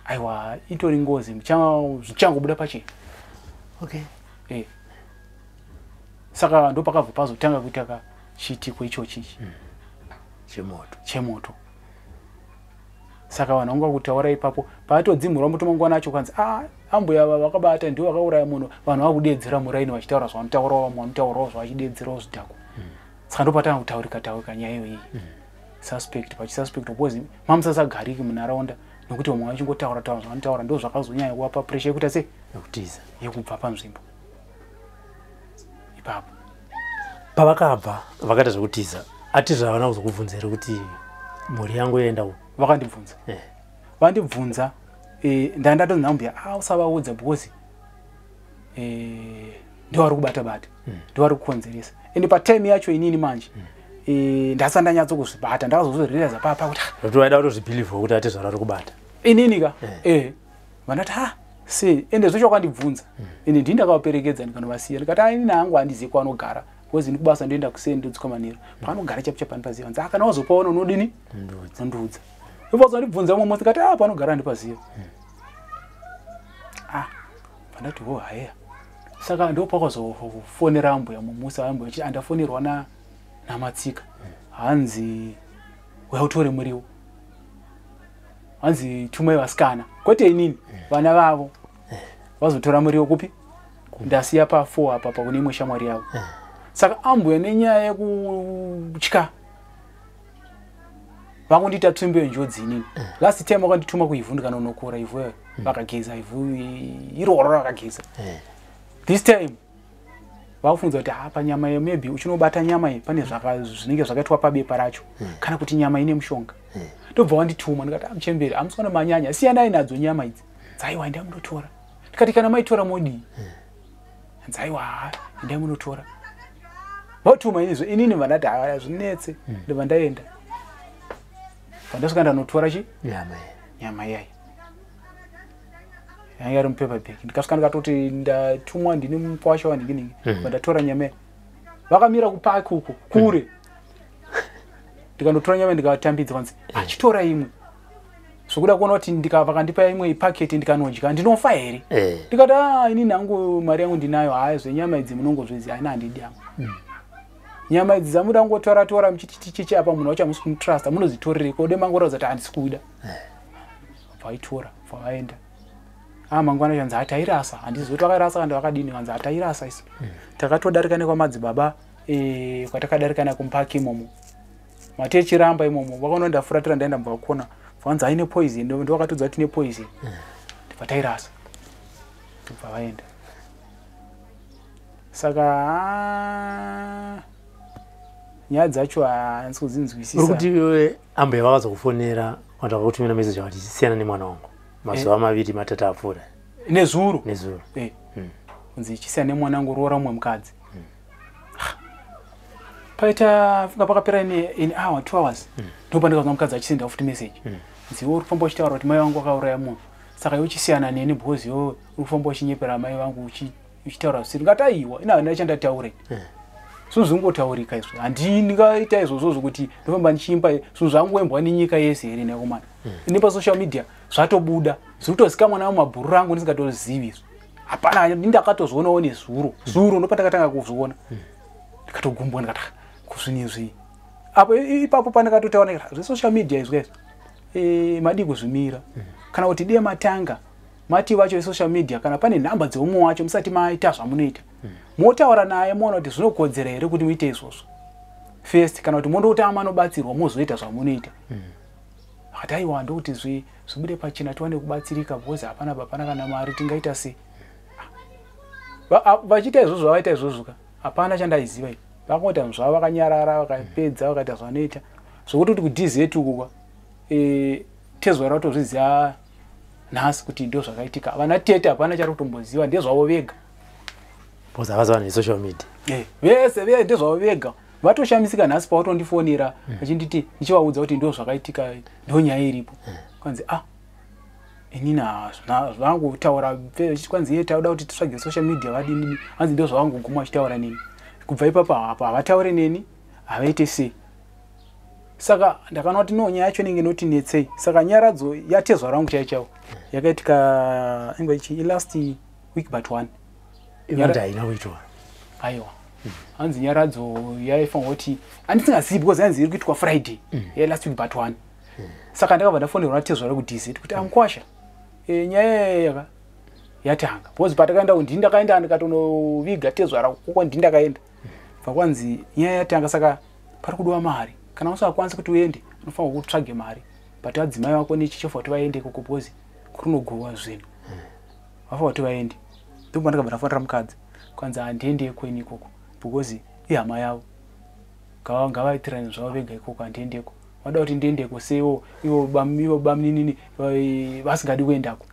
aiwa, itori ngozi, zvichangobuda pachena." Saka ndo pakabva pazotanga kuita ka chiitiko ichochi Chemoto. Chemoto. Saka vanhu vanga kutaura ipapo, paatodzimurwa moto mangwana acho, kwanzi, "A, ambuya ava vakabata, ndivo vakauraya munhu." Vanhu vakudedzera muraini vachitaura zvavanotaurawo, vamwe vanotaurawo zvavachidedzerawo zvidhako. Saka ndopatanga kutaurika taurika nyaya iyoyi, suspect pachisuspect, because mamusasagariki munharaunda nekuti vamwe vachingotaura taura zvavanotaura. Ndo zvakazonyanya kuvapa pressure yekuita sei? Yekutiza. Yekubva panzvimbo ipapo. Pavakabva vakaita zvekutiza, atizve havana kuzokubvunza here kuti mhuri yangu yoenda uku? Vakandibvunza. Vandibvunza, ndandatonzi ambuya, a, usavaudza because ndo vari kubata bata, ndo vari kukonzeresa. Ende patime yacho inini manje ndasati ndanyatsokuzvibata, ndakazozvirealiza papa kuti, ah, Nokuti vaida kutozvibhilivha kuti atizvara vari kubata. Inini ka, vandati, ha, sei? Ende zvecho wakandibvunza, ende ndini ndakavaperekedza ndikanovasiya. Ndikati, "Ah, inini hangu handizivi kwavanogara because ini kubasa ndoenda kuseni, ndodzoka manheru, paanogara chapo chapandipaziva." Nzi, "Ah, kana wazopaona unodini?" Ndudzi. "Nondiudza." Ndobva mumwe, ndikati, "Ah, panogara handipaziva." Ah, pandati, ho, haiya. Saka ndo pakazofonera ambuya mumusa, ambuya achiti, "Andafonerwa naMatsika, hanzi uya utore muriwo, hanzi tumai vasikana, kwete inini, vana vavo vazotora muriwo kupi? Ndasiya pa4 apa pakune imwe shamwari yavo." Saka ambuya nenyaya yekutya vakundiita tsvimbo yenjodzi. Inini last time vakandituma kuivhu, ndikanonokora ivhu iyo, vakageza ivhu iroro rakageza. This time vakufunza kuti, ha, panyama iyo maybe uchinobata nyama iyi pane zvinenge zvakaitwa pabepa racho, kana kuti nyama ine mushonga. Ndobva wandituma. Ndikati, "Ah, muchembere, hamusi kuona manyanya, siyanai nadzo nyama idzi." "Dzaiwa, endai munotora." Ndikati, "Kana maitora modii?" "Dzaiwa, ha, endai munotora." Vatuma inizvo, inini vandati, "Haya, zvinetse." Ndobva ndaenda, pandasvika ndanotora chi Nyama iyi. Nyama iyai yanga iri mupaper bag. Ndikasvika ndikatoti ndatumwa, ndini mukwasha wanhingi. Vandatora nyama iya, vakamira kupaki uko kure. Ndikandotora nyama, ndikavatambidza. Kwanzi, "Achitora imwe." Zvokuda kuona kuti vakandipa imwe paketi ndikanodya ndinofa here? Ndikati a inini hangu mari yangu ndinayo, haya zvenyama idzi munongozviziva, haina, handidi hangu nyama idzi dzamuda kungotora tora muchiti chichi apa munhu wacho hamusi kumutrusta, munodzitorerei kode mangoratidza kuti handisi kuda. Vaitora, bva vaenda. A mangwana chanzi hatairasa, handizivi kuti vakairasa kana vakadini, kanzi hatairasa isu. Takatodarika nekwamadzibaba kwatakadarika nakumupaki imomo, mati echiramba imomo, vakaona ndafuratira ndaenda mubva kukona, vanzi haine poison, ndovakatodza kuti ine poison, ndibva tairasa, ndibva vaenda. Saka nyaya dzacho handisi kudzinzwisisa. Uri kuti iwe ambuya vakazokufonera kana vakakutumira meseji vakati siyana nemwana wangu mazuva 2 3 apfuura? Nezuro. Nezuro. Kunzi chisiyana nemwana wangu, roora mumwe mukadzi. Paita funga pakapera in hour, 2 hours, ndopandikazwa mukadzi achisenda futi message, nzi iwe uri kufamba uchitaura kuti mai vangu vakauraya munhu, saka iwe uchisiyana neni because iwe uri kufamba uchinyepera mai vangu, uchitaura zvisiri. Ngati aiwa, ina handina chandataura, zvinhu zvingotaurika izvo, handii ndingaita izvozvo zvokuti ndofamba ndichiimba zvinhu zvangoimbwa nenyika yese here nekomana? Ini pasocial media zvatobuda, zviri kutozikamwa navo mabhururu angu ndisingatozivi izvo, hapana. Ndakatozvionawo nezuro zuro, ndopandakatanga kuzviona, ndikatogumbwa, ndikati "Ah, kuzvinhu izvi apo ipapo pandakatotaura ndikati zvesocial media izvi kaizvi madii kuzvimira kana kuti diye matanga mati vacho vesocial media, kana pane nhamba dzeumwe wacho musati maita zvamunoita, motaura naye, moona kuti zvinokodzera here kuti muite izvozvo first, kana kuti mondotama manobatsirwa mozoita zvamunoita." Akati aiwa, ndokuti zvibude pachena tiwane kubatsirika because hapana hapana kana mari, tingaita sei? Vachiita izvozvo, vavaita izvozvo ka, hapana chandaiziva ini. Vakangoita zvinhu zvavo vakanyarara, vakapedza, vakaita zvavanoita, zvokuti kuti kuDZ uku kwa tezvara kutozviziva nhasi kuti ndo zvakaitika. Vana tete hapana chari kutomboziva, ndezvavo vega. Because havazi vanhu vesocial media. Vese ve ndezvavo vega, vatoshamisika nhasi pavatondifonera vachinditi, ndichivaudza kuti ndo zvakaitika, ndo nyaya iripo. Kwanzi ah, inini zvangutaura, kwanzi iye tauda kuti titsvage social media vadinini, hanzi ndo zvavangoguma vachitaura neni. Kubva ipapo apo havataure neni, havaite sei. Saka ndakaona kuti no, nyaya yacho inenge inoti netsei. Saka nyaradzo yatezvara rangu chaiyo chaiwo yakaitika ingwa ichi last week but one. Inoti haina kuitwa. Aiwa, hanzi nyaradzo yaifanwa kuti handisingazivi because hanzi iri kuitwa Friday yelast week but one. Saka ndakabva ndafonerwa natezvara kuDZ kuti amukwasha nyaya yaka yatanga, because patakaenda ndini ndakaenda ndikatonoviga tezvara koko, ndini ndakaenda bva kwanzi nyaya yatanga, saka pari kudiwa mari. Kana usingakwanisi kuti uende, unofanirwa kutsvage mari, but adzimai vako nechichofa kuti vaende ikoko because kurinogowa zvinhu, vafanira kuti vaende. Ndobva ndakabva ndafonera mukadzi, kwanzi handiende kweni ikoko because ihama yavo, ngavaitirane zvavo vega ikoko, handiendeko. Vada kuti ndiendeko seiwo ivo bamuninini vasingadi kuendako,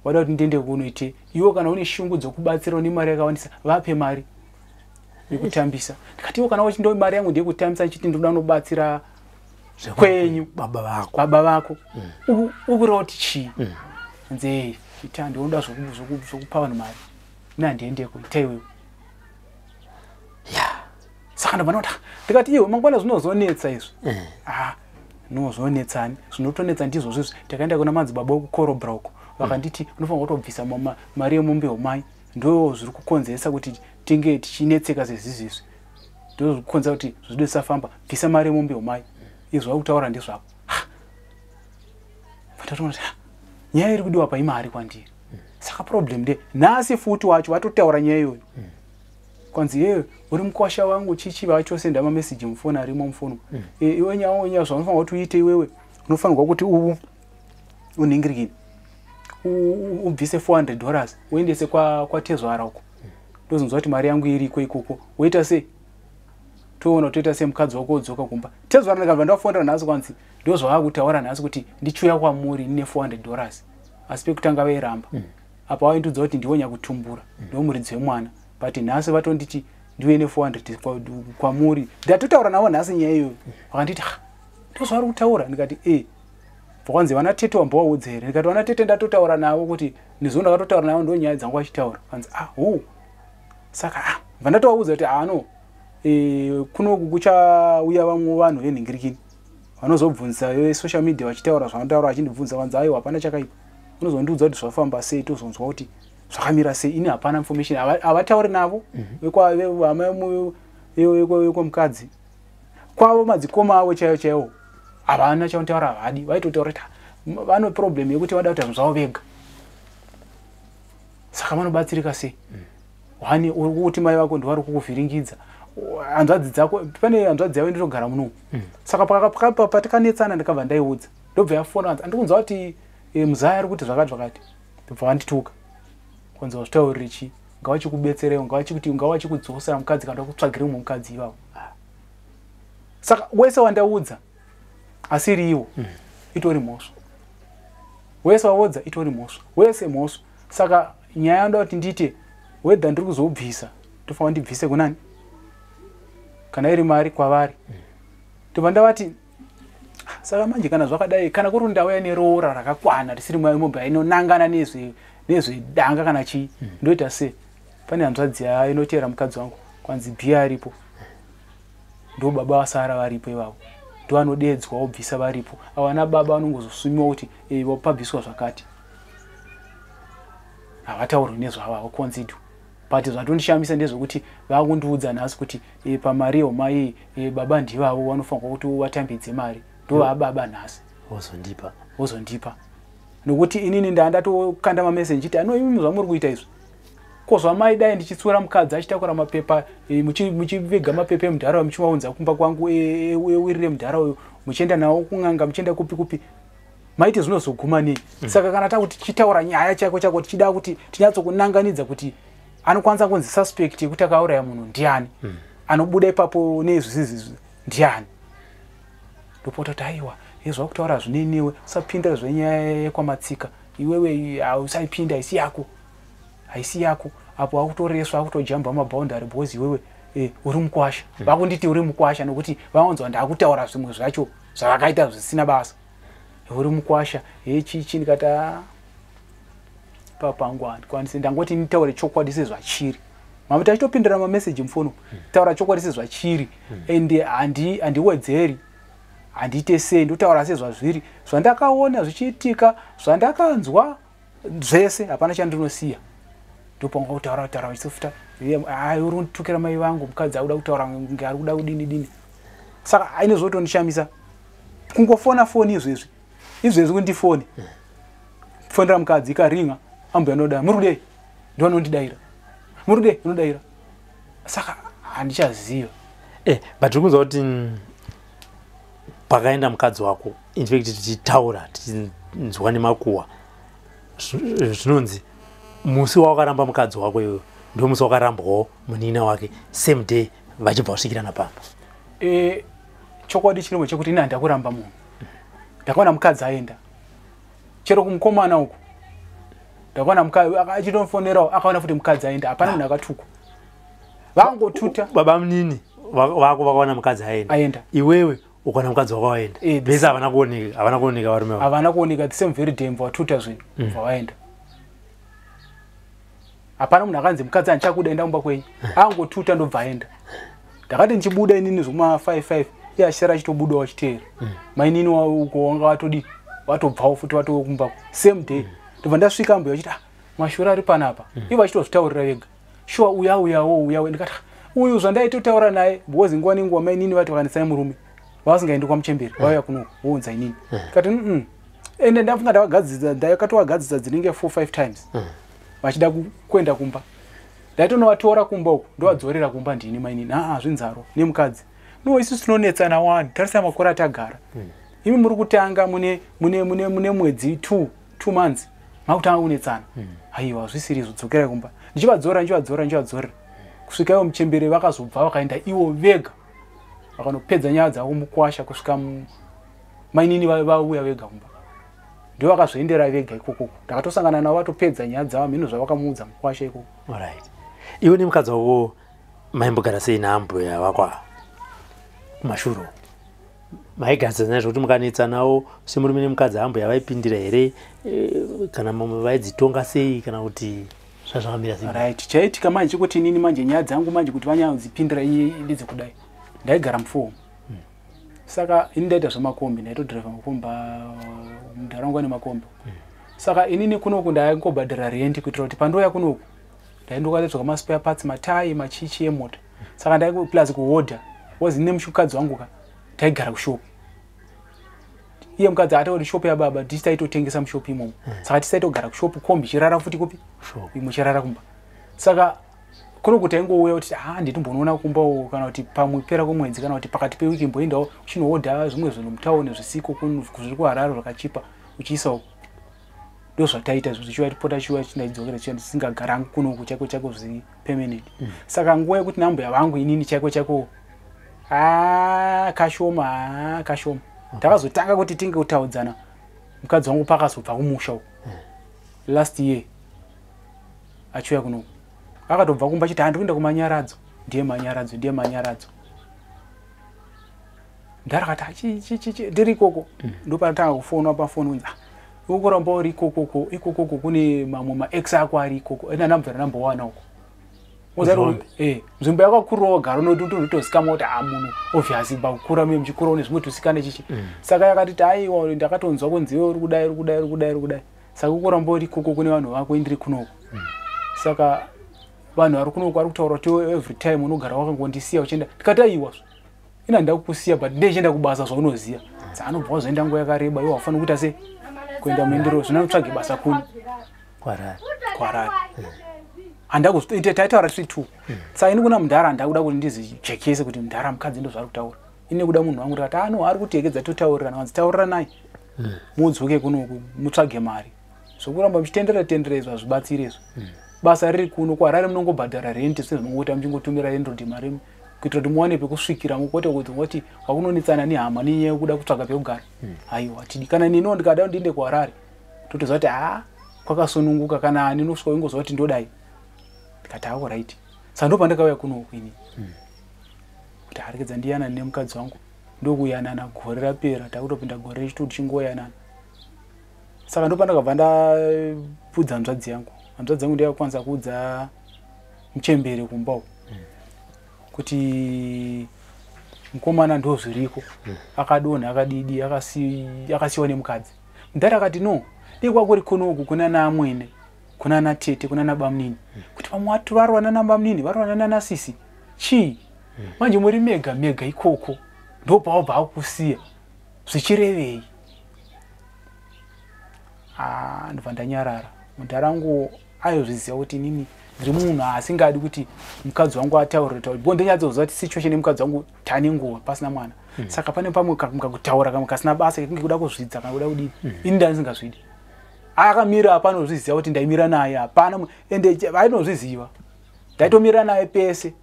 vada kuti ndiende kunoite iwo. Kana une shungu dzokubatsira, une mari yakawandisa, vape mari yekutambisa. Ndikati iwo kana uchindo mari yangu ndeyekutambisa, ndichiti ndoda kunobatsira kwenyu baba vako. Baba vako, ukureva kuti chii? Nze ita ndinoda zvokupa vanhu mari, ina handiendeko, ita iwewe. Saka ndabva ndoti, ndikati iwe mangwana zvinozonetsa izvi. Ah no, zvonetsani, zvinotonetsa ndizvozvo izvi. Takaenda kuna madzibaba ekukorobra uko, vakanditi unofanira kutobvisa mari yemombe yomai, ndo zviri kukonzeresa kuti tinge tichinetseka zezvizvi izvi, ndo zviri kukonzera kuti zvido zvisafamba, bvisa mari yemombe yomai, izvi vakutaura ndezvako. Ndatoona kuti nyaya iri kudiwa paimari kwandiri. Saka problem nde nhasi futi wacho vatotaura nyaya iyoyo, kwanzi yeyo uri mukwasha wangu chichi, vachosenda mameseji mufoni arimo mufoni. Iwe nyaya zvaunofanirwa kuti uite iwewe, unofanirwa kuti unhingirikini ubvise $400 uendese kwatezvara uko, ndozonzwa kuti mari yangu iriko ikoko, woita sei, toona toita sei, mukadzi wako wodzoka kumba. Tezvara ndikabva ndafonera nhasi, kwanzi ndozvavakutaura nhasi kuti ndichiuya kwamuri nine $400, asi pekutanga vairamba. Apa vaindudza kuti ndiwo nyakutumbura, ndiwo muridzi wemwana, but nhasi vatonditi ndiuye ne400 kwamuri. Ndatotaura navo nhasi nyaya iyoyo, vakanditi "Ah, ndozvavari kutaura." Ndikati e kwanzi vana tete wambovaudza here? Ndikati vana tete ndatotaura navo kuti nezuva ndakatotaura navo, ndo nyaya dzangu vachitaura. Kwanzi ah hu, saka ah bva ndatovaudza kuti ano kunoku kuchauya vamwe vanhu venhingirikini. Vanozobvunza social media vachitaura zvavanotaura, vachindibvunza vanzi aiwa hapana chakaipa. Unozondiudza kuti zvafamba sei, tozonzwa kuti zvakamira sei. Ini hapana information, havatauri navo vekwamukadzi kwavo, madzikoma avo chaivo chaivo havana chavanotaura, havadi. Vaitotaura kuti vane problem yekuti vada kuita zvinhu zvavo vega, saka vanobatsirika sei? One, uri kuti mai vako ndivari kukuvhiringidza, hanzvadzi dzako, pane hanzvadzi yavo ndinogara munomu. Saka patikanetsana ndikabva ndaiudza, ndobva yafona, hanzi andikunzwa kuti muzaya ari kuti zvakati zvakati. Ndobva vandituka, kwanzi wazvitaurire chii? Ngavachikubetserewo, ngavachikuti, ngavachikudzosera mukadzi kana kutsvagire mumwe mukadzi ivavo. Saka wese wandaudza asiri iwo itori mhosva, wese waudza itori mhosva, wese mhosva. Saka nyaya yanoda kuti ndiite, whether ndiri kuzobvisa, tofanira ndibvise kunani, kana iri mari kwavari. Tobva ndavati, saka manje kana zvakadai, kana kuri ndauya neroora rakakwana risiri mombe inonangana nezvedanga kana chii, ndoita sei? Pane hanzvadzi yainoteera mukadzi wangu, kwanzi bhiya aripo, ndo baba vasara varipo ivavo, ndo vanodedzwa wobvisa varipo. Avana baba vanongozosumiwa kuti pabviswa zvakati, havataurwi nezvavo, havakonzidwi. But zvatondishamisa ndezvekuti vakundiudza nhasi kuti pamari yehomai baba ndivavo vanofanirwa kuti vatambidze mari, ndovababa nhasi. Wozondipa. Wozondipa, nokuti inini ndaa ndatokanda mameseji chiti ano imi zvamuri kuita izvi, ko zvamaidai ndichitsura mukadzi achitakura mapepa, muchivega mapepa emudharaunda, muchimaunza kumba kwangu, ewirire mudharaunda, muchienda nawo kun'anga, muchienda kupi kupi, maiti zvinozoguma nei? Saka kana takuti tichitaura nyaya chako chako, tichida kuti tinyatsokunanganidza kuti anokwanisa kunzi suspect yekuti akauraya munhu ndiani, anobuda ipapo nezvisizi ndiani, ndopota kuti aiwa, zvakutaura zvinenewe, usapinda zvenyaya yekwamatsika iwewe, usaipinda, haisi yako, haisi yako. Apo akutoreswa, akutojamba maboundary because iwewe uri mukwasha. Vakunditi uri mukwasha nokuti vaonzwa ndakutaura zvimwe zvacho zvavakaita zvisina basa. Uri mukwasha hechichi, ndikati papangu handikwanisi, ndangoti nditaure chokwadi sezvachiri. Mamwe tachitopindira mameseji mufoni, taura chokwadi sezvachiri, and handiwedzeri, handiite sei, ndotaura sezvazviri, zvandakaona zvichiitika, zvandakanzwa zvese, hapana chandinosiya. Ndopanga kutaura taura vachisofuta, uri kunditukira mai vangu, mukadzi akuda kutaura nge ari kuda kudini dini. Saka aine zvotondishamisa kungofona foni izvezvi izvezvi, kundifoni fonera mukadzi ikaringa, ambuya ndoda muri kudei, ndovanondidaira, muri kudei, unodaira. Saka handichaziva. But tiri kunzwa kuti pakaenda mukadzi wako, in fact tichitaura tichinzwa nemakuhwa, zvinonzi musi wawakaramba mukadzi wako iwewe ndo musi wakarambwawo munin'ina wake, same day vachibva kusvikirana pamba. Chokwadi chirimo chekuti ini handakuramba munhu, ndakaona mukadzi aenda chero kumukomana uku, ndakaona achitofonerawo, akaona futi mukadzi aenda. Hapana munhu akatukwa, vangotuta. Baba munini vako vakaona mukadzi aenda? Aenda. Iwewe ukaona mukadzi wako waenda? Vese havana kuoneka, havana kuoneka varume vavo? Havana kuoneka. The same very day mva watuta zvinhu, bva vaenda. Hapana munhu akanzi mukadzi handichakuda, enda kumba kwenyu. Angotuta ndobva aenda. Ndakati ndichibuda inini zvekuma 55, iye achisara achitobudawo achiteera mainini uko, wanga watodi watobvawo futi watokumba same day. Ndobva ndasvika, ambuya vachiti, "Ah, mashura ari panapa." Ivo vachitozvitaurira vega, shuwa uya uyawo uya. Ndikati, "Ah, uyu zvandaitotaura naye," because nguva nenguva mainini vati vakanetsai murume vasingaendi kwamuchemberi, vauya kuno vounza inini. Ndikati, Ende ndafunga ndavagadzidza, ndakatovagadzidza dzinenge 4 5 times vachida kuenda kumba. Ndaitonovatora kumba uku, ndovadzorera kumba ndini mainini. Aa, zvinzaro nemukadzi no, isusu tinonetsana wani, tarisa makore atagara, imi muri kutanga mune mwedzi 2 months makutanga kunetsana. Aiwa, zvisiri izvo, dzokerai kumba. Ndichivadzora, ndichivadzora, ndichivadzorera kusvika ivo muchembere vakazobva vakaenda ivo vega, vakanopedza nyaya dzavo mukwasha, kusvika mainini vauya vega kumba, ndo vakazoendera vega ikokoko. Ndakatosangana navo vatopedza nyaya dzavo, mhino zvavakamuudza mukwasha ikoko. Alright, iwe nemukadzi wako maimbogara sei naambuya vako ava kumashure uko? Maigadzana zvekuti mukanetsanawo semurume nemukadzi, ambuya vaipindira here, kana mamwe vaidzitonga sei, kana kuti zvazvakamira sei? Right, chaitika manje chekuti inini manje nyaya dzangu manje kuti vanyanya kudzipindira ndedzekudai, ndaigara mufomu. Saka ini ndaita zvemakombi, ndaitodhiraivha makombi munharaunda nemakombi. Saka inini kunoku ndaingobhadhara rent kuitira kuti pandouya kunoku ndaindokatsvaga maspare parts, matai, machichi emota. Saka ndai plus kuhodha, was ine mukadzi wangu ka, taigara kushopu. Iye mukadzi atauri shopu yababa, ndisu taitotengesa mushopu imomo. Saka tisaitogara kushopu, kombi ichirara futi kupi, imwe ichirara kumba. Saka kunoku taingouya kuti ha, nditombonoona kumbawo, kana kuti pamwe pera kwemwedzi, kana kuti pakati pewiki mboendawo uchinohodha zvimwe zvinhu mutauni zvisiko zviri kuHarare zvakachipa, uchiisawo. Ndo zvataita izvo, zvichiuya tipota chiuya chindaidzokera chiya, ndisingagara hangu kunoku chaiko chaiko zviri permanent. Saka nguva yekuti nambuya vangu inini chaiko chaiko, a kashoma, a kashoma. Takazotanga kuti tinge kutaudzana mukadzi wangu pakazobva kumusha uko last year achiuya kunoku. Akatobva kumba achiti handi kuenda kumanyaradzo, ndiye manyaradzo, ndiye manyaradzo. Ndarakati chichichi ndiri ikoko, ndopanatanga kufonwa pafoni kunzi, "Ah, iwe kuramba uri ikokoko, ikokoko kune mamwe maex ako ari ikoko." Ena ndambvera nambowana uko. Nzvimbo yakakurira wagara unotozikamwa kuti a munhu obviously pakukura muye muchikura une zvimwe tusikana chichi. Saka yakatiti aiwa, ndakatonzwa kunzi iwe uri kudai, uri kudai, uri kudai, uri kudai, saka ukuramba uri ikoko kune vanhu vako, indiri kunoko. Saka vanhu vari kunoko vari kutaura kuti every time unogara wakangondisiya uchienda. Ndikati aiwa, ina ndida kukusiya, but ndechienda kubasa zvaunoziva. Saka anobva wazoenda nguva yakareba, iwe wafanira kuita sei, kuenda muendero zvino utsvage basa kuno kwarari. Kwarari handakuzotaitaura tiri two. Saka ini kuna mudhara handakuda kuti ndizijekese kuti mudhara mukadzi ndo zvaari kutaura. Ine kuda munhu wangu, ndikati ano ari kutekedza, totaurirana. Vanzi tauriranai, mudzoke kunoku mutsvage mari. Zvokuramba muchitenderera tenderera izvo hazvibatsiri izvo. Basa riri kuno kuHarare, munongobhadhara rent sezvinongoita, muchingotumira landlord mari kuitira kuti muwane pekusvikira, kwete kuti ngoti wakunonetsana nehama nenyaya yekuda kutsvaga pekugara. Aiwa, tidi kana niniwo ndikada ndiende kuHarare, totoziva kuti ha, kwakasununguka. Kana ani unosvika wingoziva kuti ndodai. Ndikati hako, right. Saka ndo pandakauya kunoku ini kuti harekedza ndiyanani nemukadzi wangu. Ndokuyanana gore rapera, takutopinda gore rechitu tichingoyanana. Saka ndo pandakabva ndapudza hanzvadzi yangu. Hanzvadzi yangu ndiyakwanisa kuudza muchembere kumba uku kuti mukomana ndo zviriko, akadonha, akadidi, akasiyiwa nemukadzi. Mudhara akati no, dei kwakuri kunoku kuna naamwene, kuna natete, kuna nabamunini, kuti pamwe varwana nabamunini, varwana nanasisi, chii manje muri mega mega ikoko, ndopawabva akukusiya, zvichirevei? Ah, ndobva ndanyarara. Mudhara wangu ayozviziva kuti inini ndiri munhu asingadi kuti mukadzi wangu ataurire tauri, bo ndonyatsoziva kuti situation yemukadzi wangu, tane nguva pasina mwana. Saka pane pamwe kakutaura kamwe kasina basa kekunge kuda kuzvidza kana kuda kudini, ini ndandisingazvidi. Akamira apa anozviziva kuti ndaimira naye, hapana ende ainozviziva ndaitomira naye pese.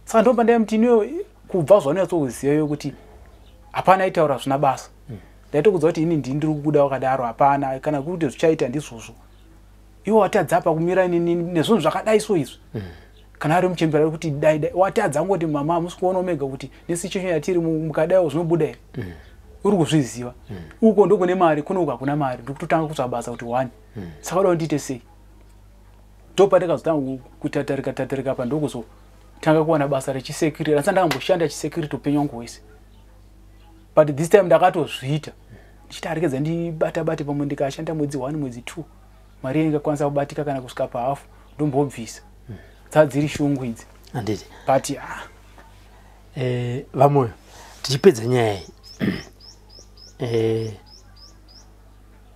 Saka ndopa ndaimuti iniyo kubva zvaunonyatsokuziva kuti hapana aitaura zvina basa, ndaitokudza kuti ini ndini ndiri kukuda wakadaro, hapana kana kuti zvichaita ndizvozvo. Iwe watadza apa kumira inini nezvinhu zvakadai so izvi. Kana ari muchembera ari kuti dai dai watadza ngoti mama, hamusi kuona omega kuti nesituation yatiri mukadaiwo zvinobuda here? Uri kuzviziva uko ndokune mari, kuno uku hakuna mari, ndikutotanga kutsvaga basa kuti one. Saka uda ndiite sei? Ndopandakazotanga kutatarika tatarika pa, ndokuzotanga kuwana basa rechisecurity. Asi ndakamboshanda chisecurity upenyu wangu hwese, but this time ndakatozviita ndichiti arekedza ndibata bate, pamwe ndikashanda mwedzi 1, mwedzi 2, mari ingakwanisa kubatika kana kusvika pahafu, ndombobvisa. Dzaa dziri shungu idzi. Handiti. But ah, VaMoyo, tichipedza nyaya iyi,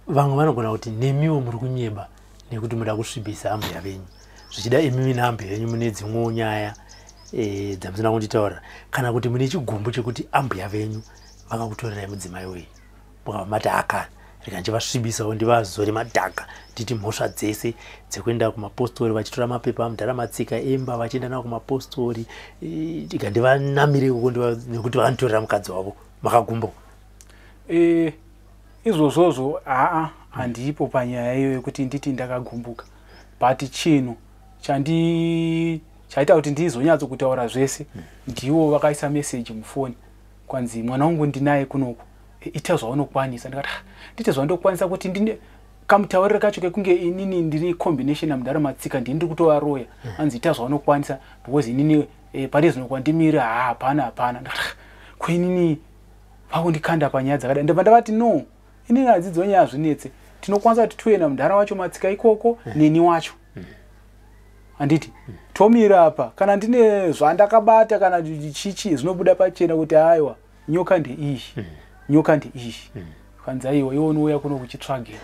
vamwe vanogona kuti nemiwo muri kunyeba nekuti muda kusvibisa ambuya venyu. Zvichida imimi naambuya venyu mune dzimwewo nyaya dzamusina kunditaurira, kana kuti mune chigumbu chekuti ambuya venyu vakakutorerai mudzimai wenyu, mukabva mati akana rega ndichivasvibisawo, ndivazore madhaka, nditi mhosva dzese dzekuenda kumapostori vachitora mapepa amudhara Matsika emba vachienda nawo kumapostori, rega ndivanamire ikoko nekuti vakanditorera mukadzi wavo. Makagumbuka? Izvozvozvo haa, handipo panyaya iyo yekuti nditi ndakagumbuka, but chinhu chandi chaita kuti ndizonyatsokutaura zvese, ndiwo vakaisa meseji mufoni kwanzi mwana wangu ndinaye kunoku, ita zvaunokwanisa. Ndikati, "Ah, ndite zvandokwanisa kuti ndine kamutaurire kacho kekunge inini ndiri combination namudhara Matsika, ndini ndiri kutovaroya." Anzi ita zvaunokwanisa because inini pari zvino kwandimiri haa, hapana, hapana. Ndikati, "Ah, ko inini Vakundikanda panyaya dzakadai. Ndobva ndavati no, inini hadzidzo nyaya zvinetse. Tinokwanisa kuti tiuye namudhara wacho Matsika ikoko neni wacho. Handiti tomira apa, kana ndine zvandakabata kana chichi zvinobuda pachena kuti aiwa, nyoka ndeiyi, nyoka ndeiyi. Kanzi aiwa, iwe unouya kuno kuchitsvagira,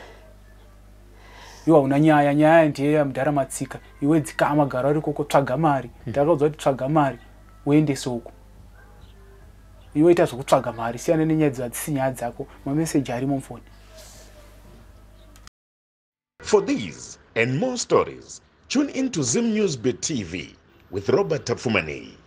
iwe hauna nyaya, nyaya ndiye mudhara Matsika. Iwe dzikama, gara uri koko, tsvaga mari. Ndakaudzwa kuti tsvaga mari uendese uko. Iwe ita zvokutsvaga mari, siyana nenyaya dziva dzisisi nyaya dzako. Mameseji arimo mufoni. For these and more stories, tune in to Zim News Bit TV with Robert Tafumani.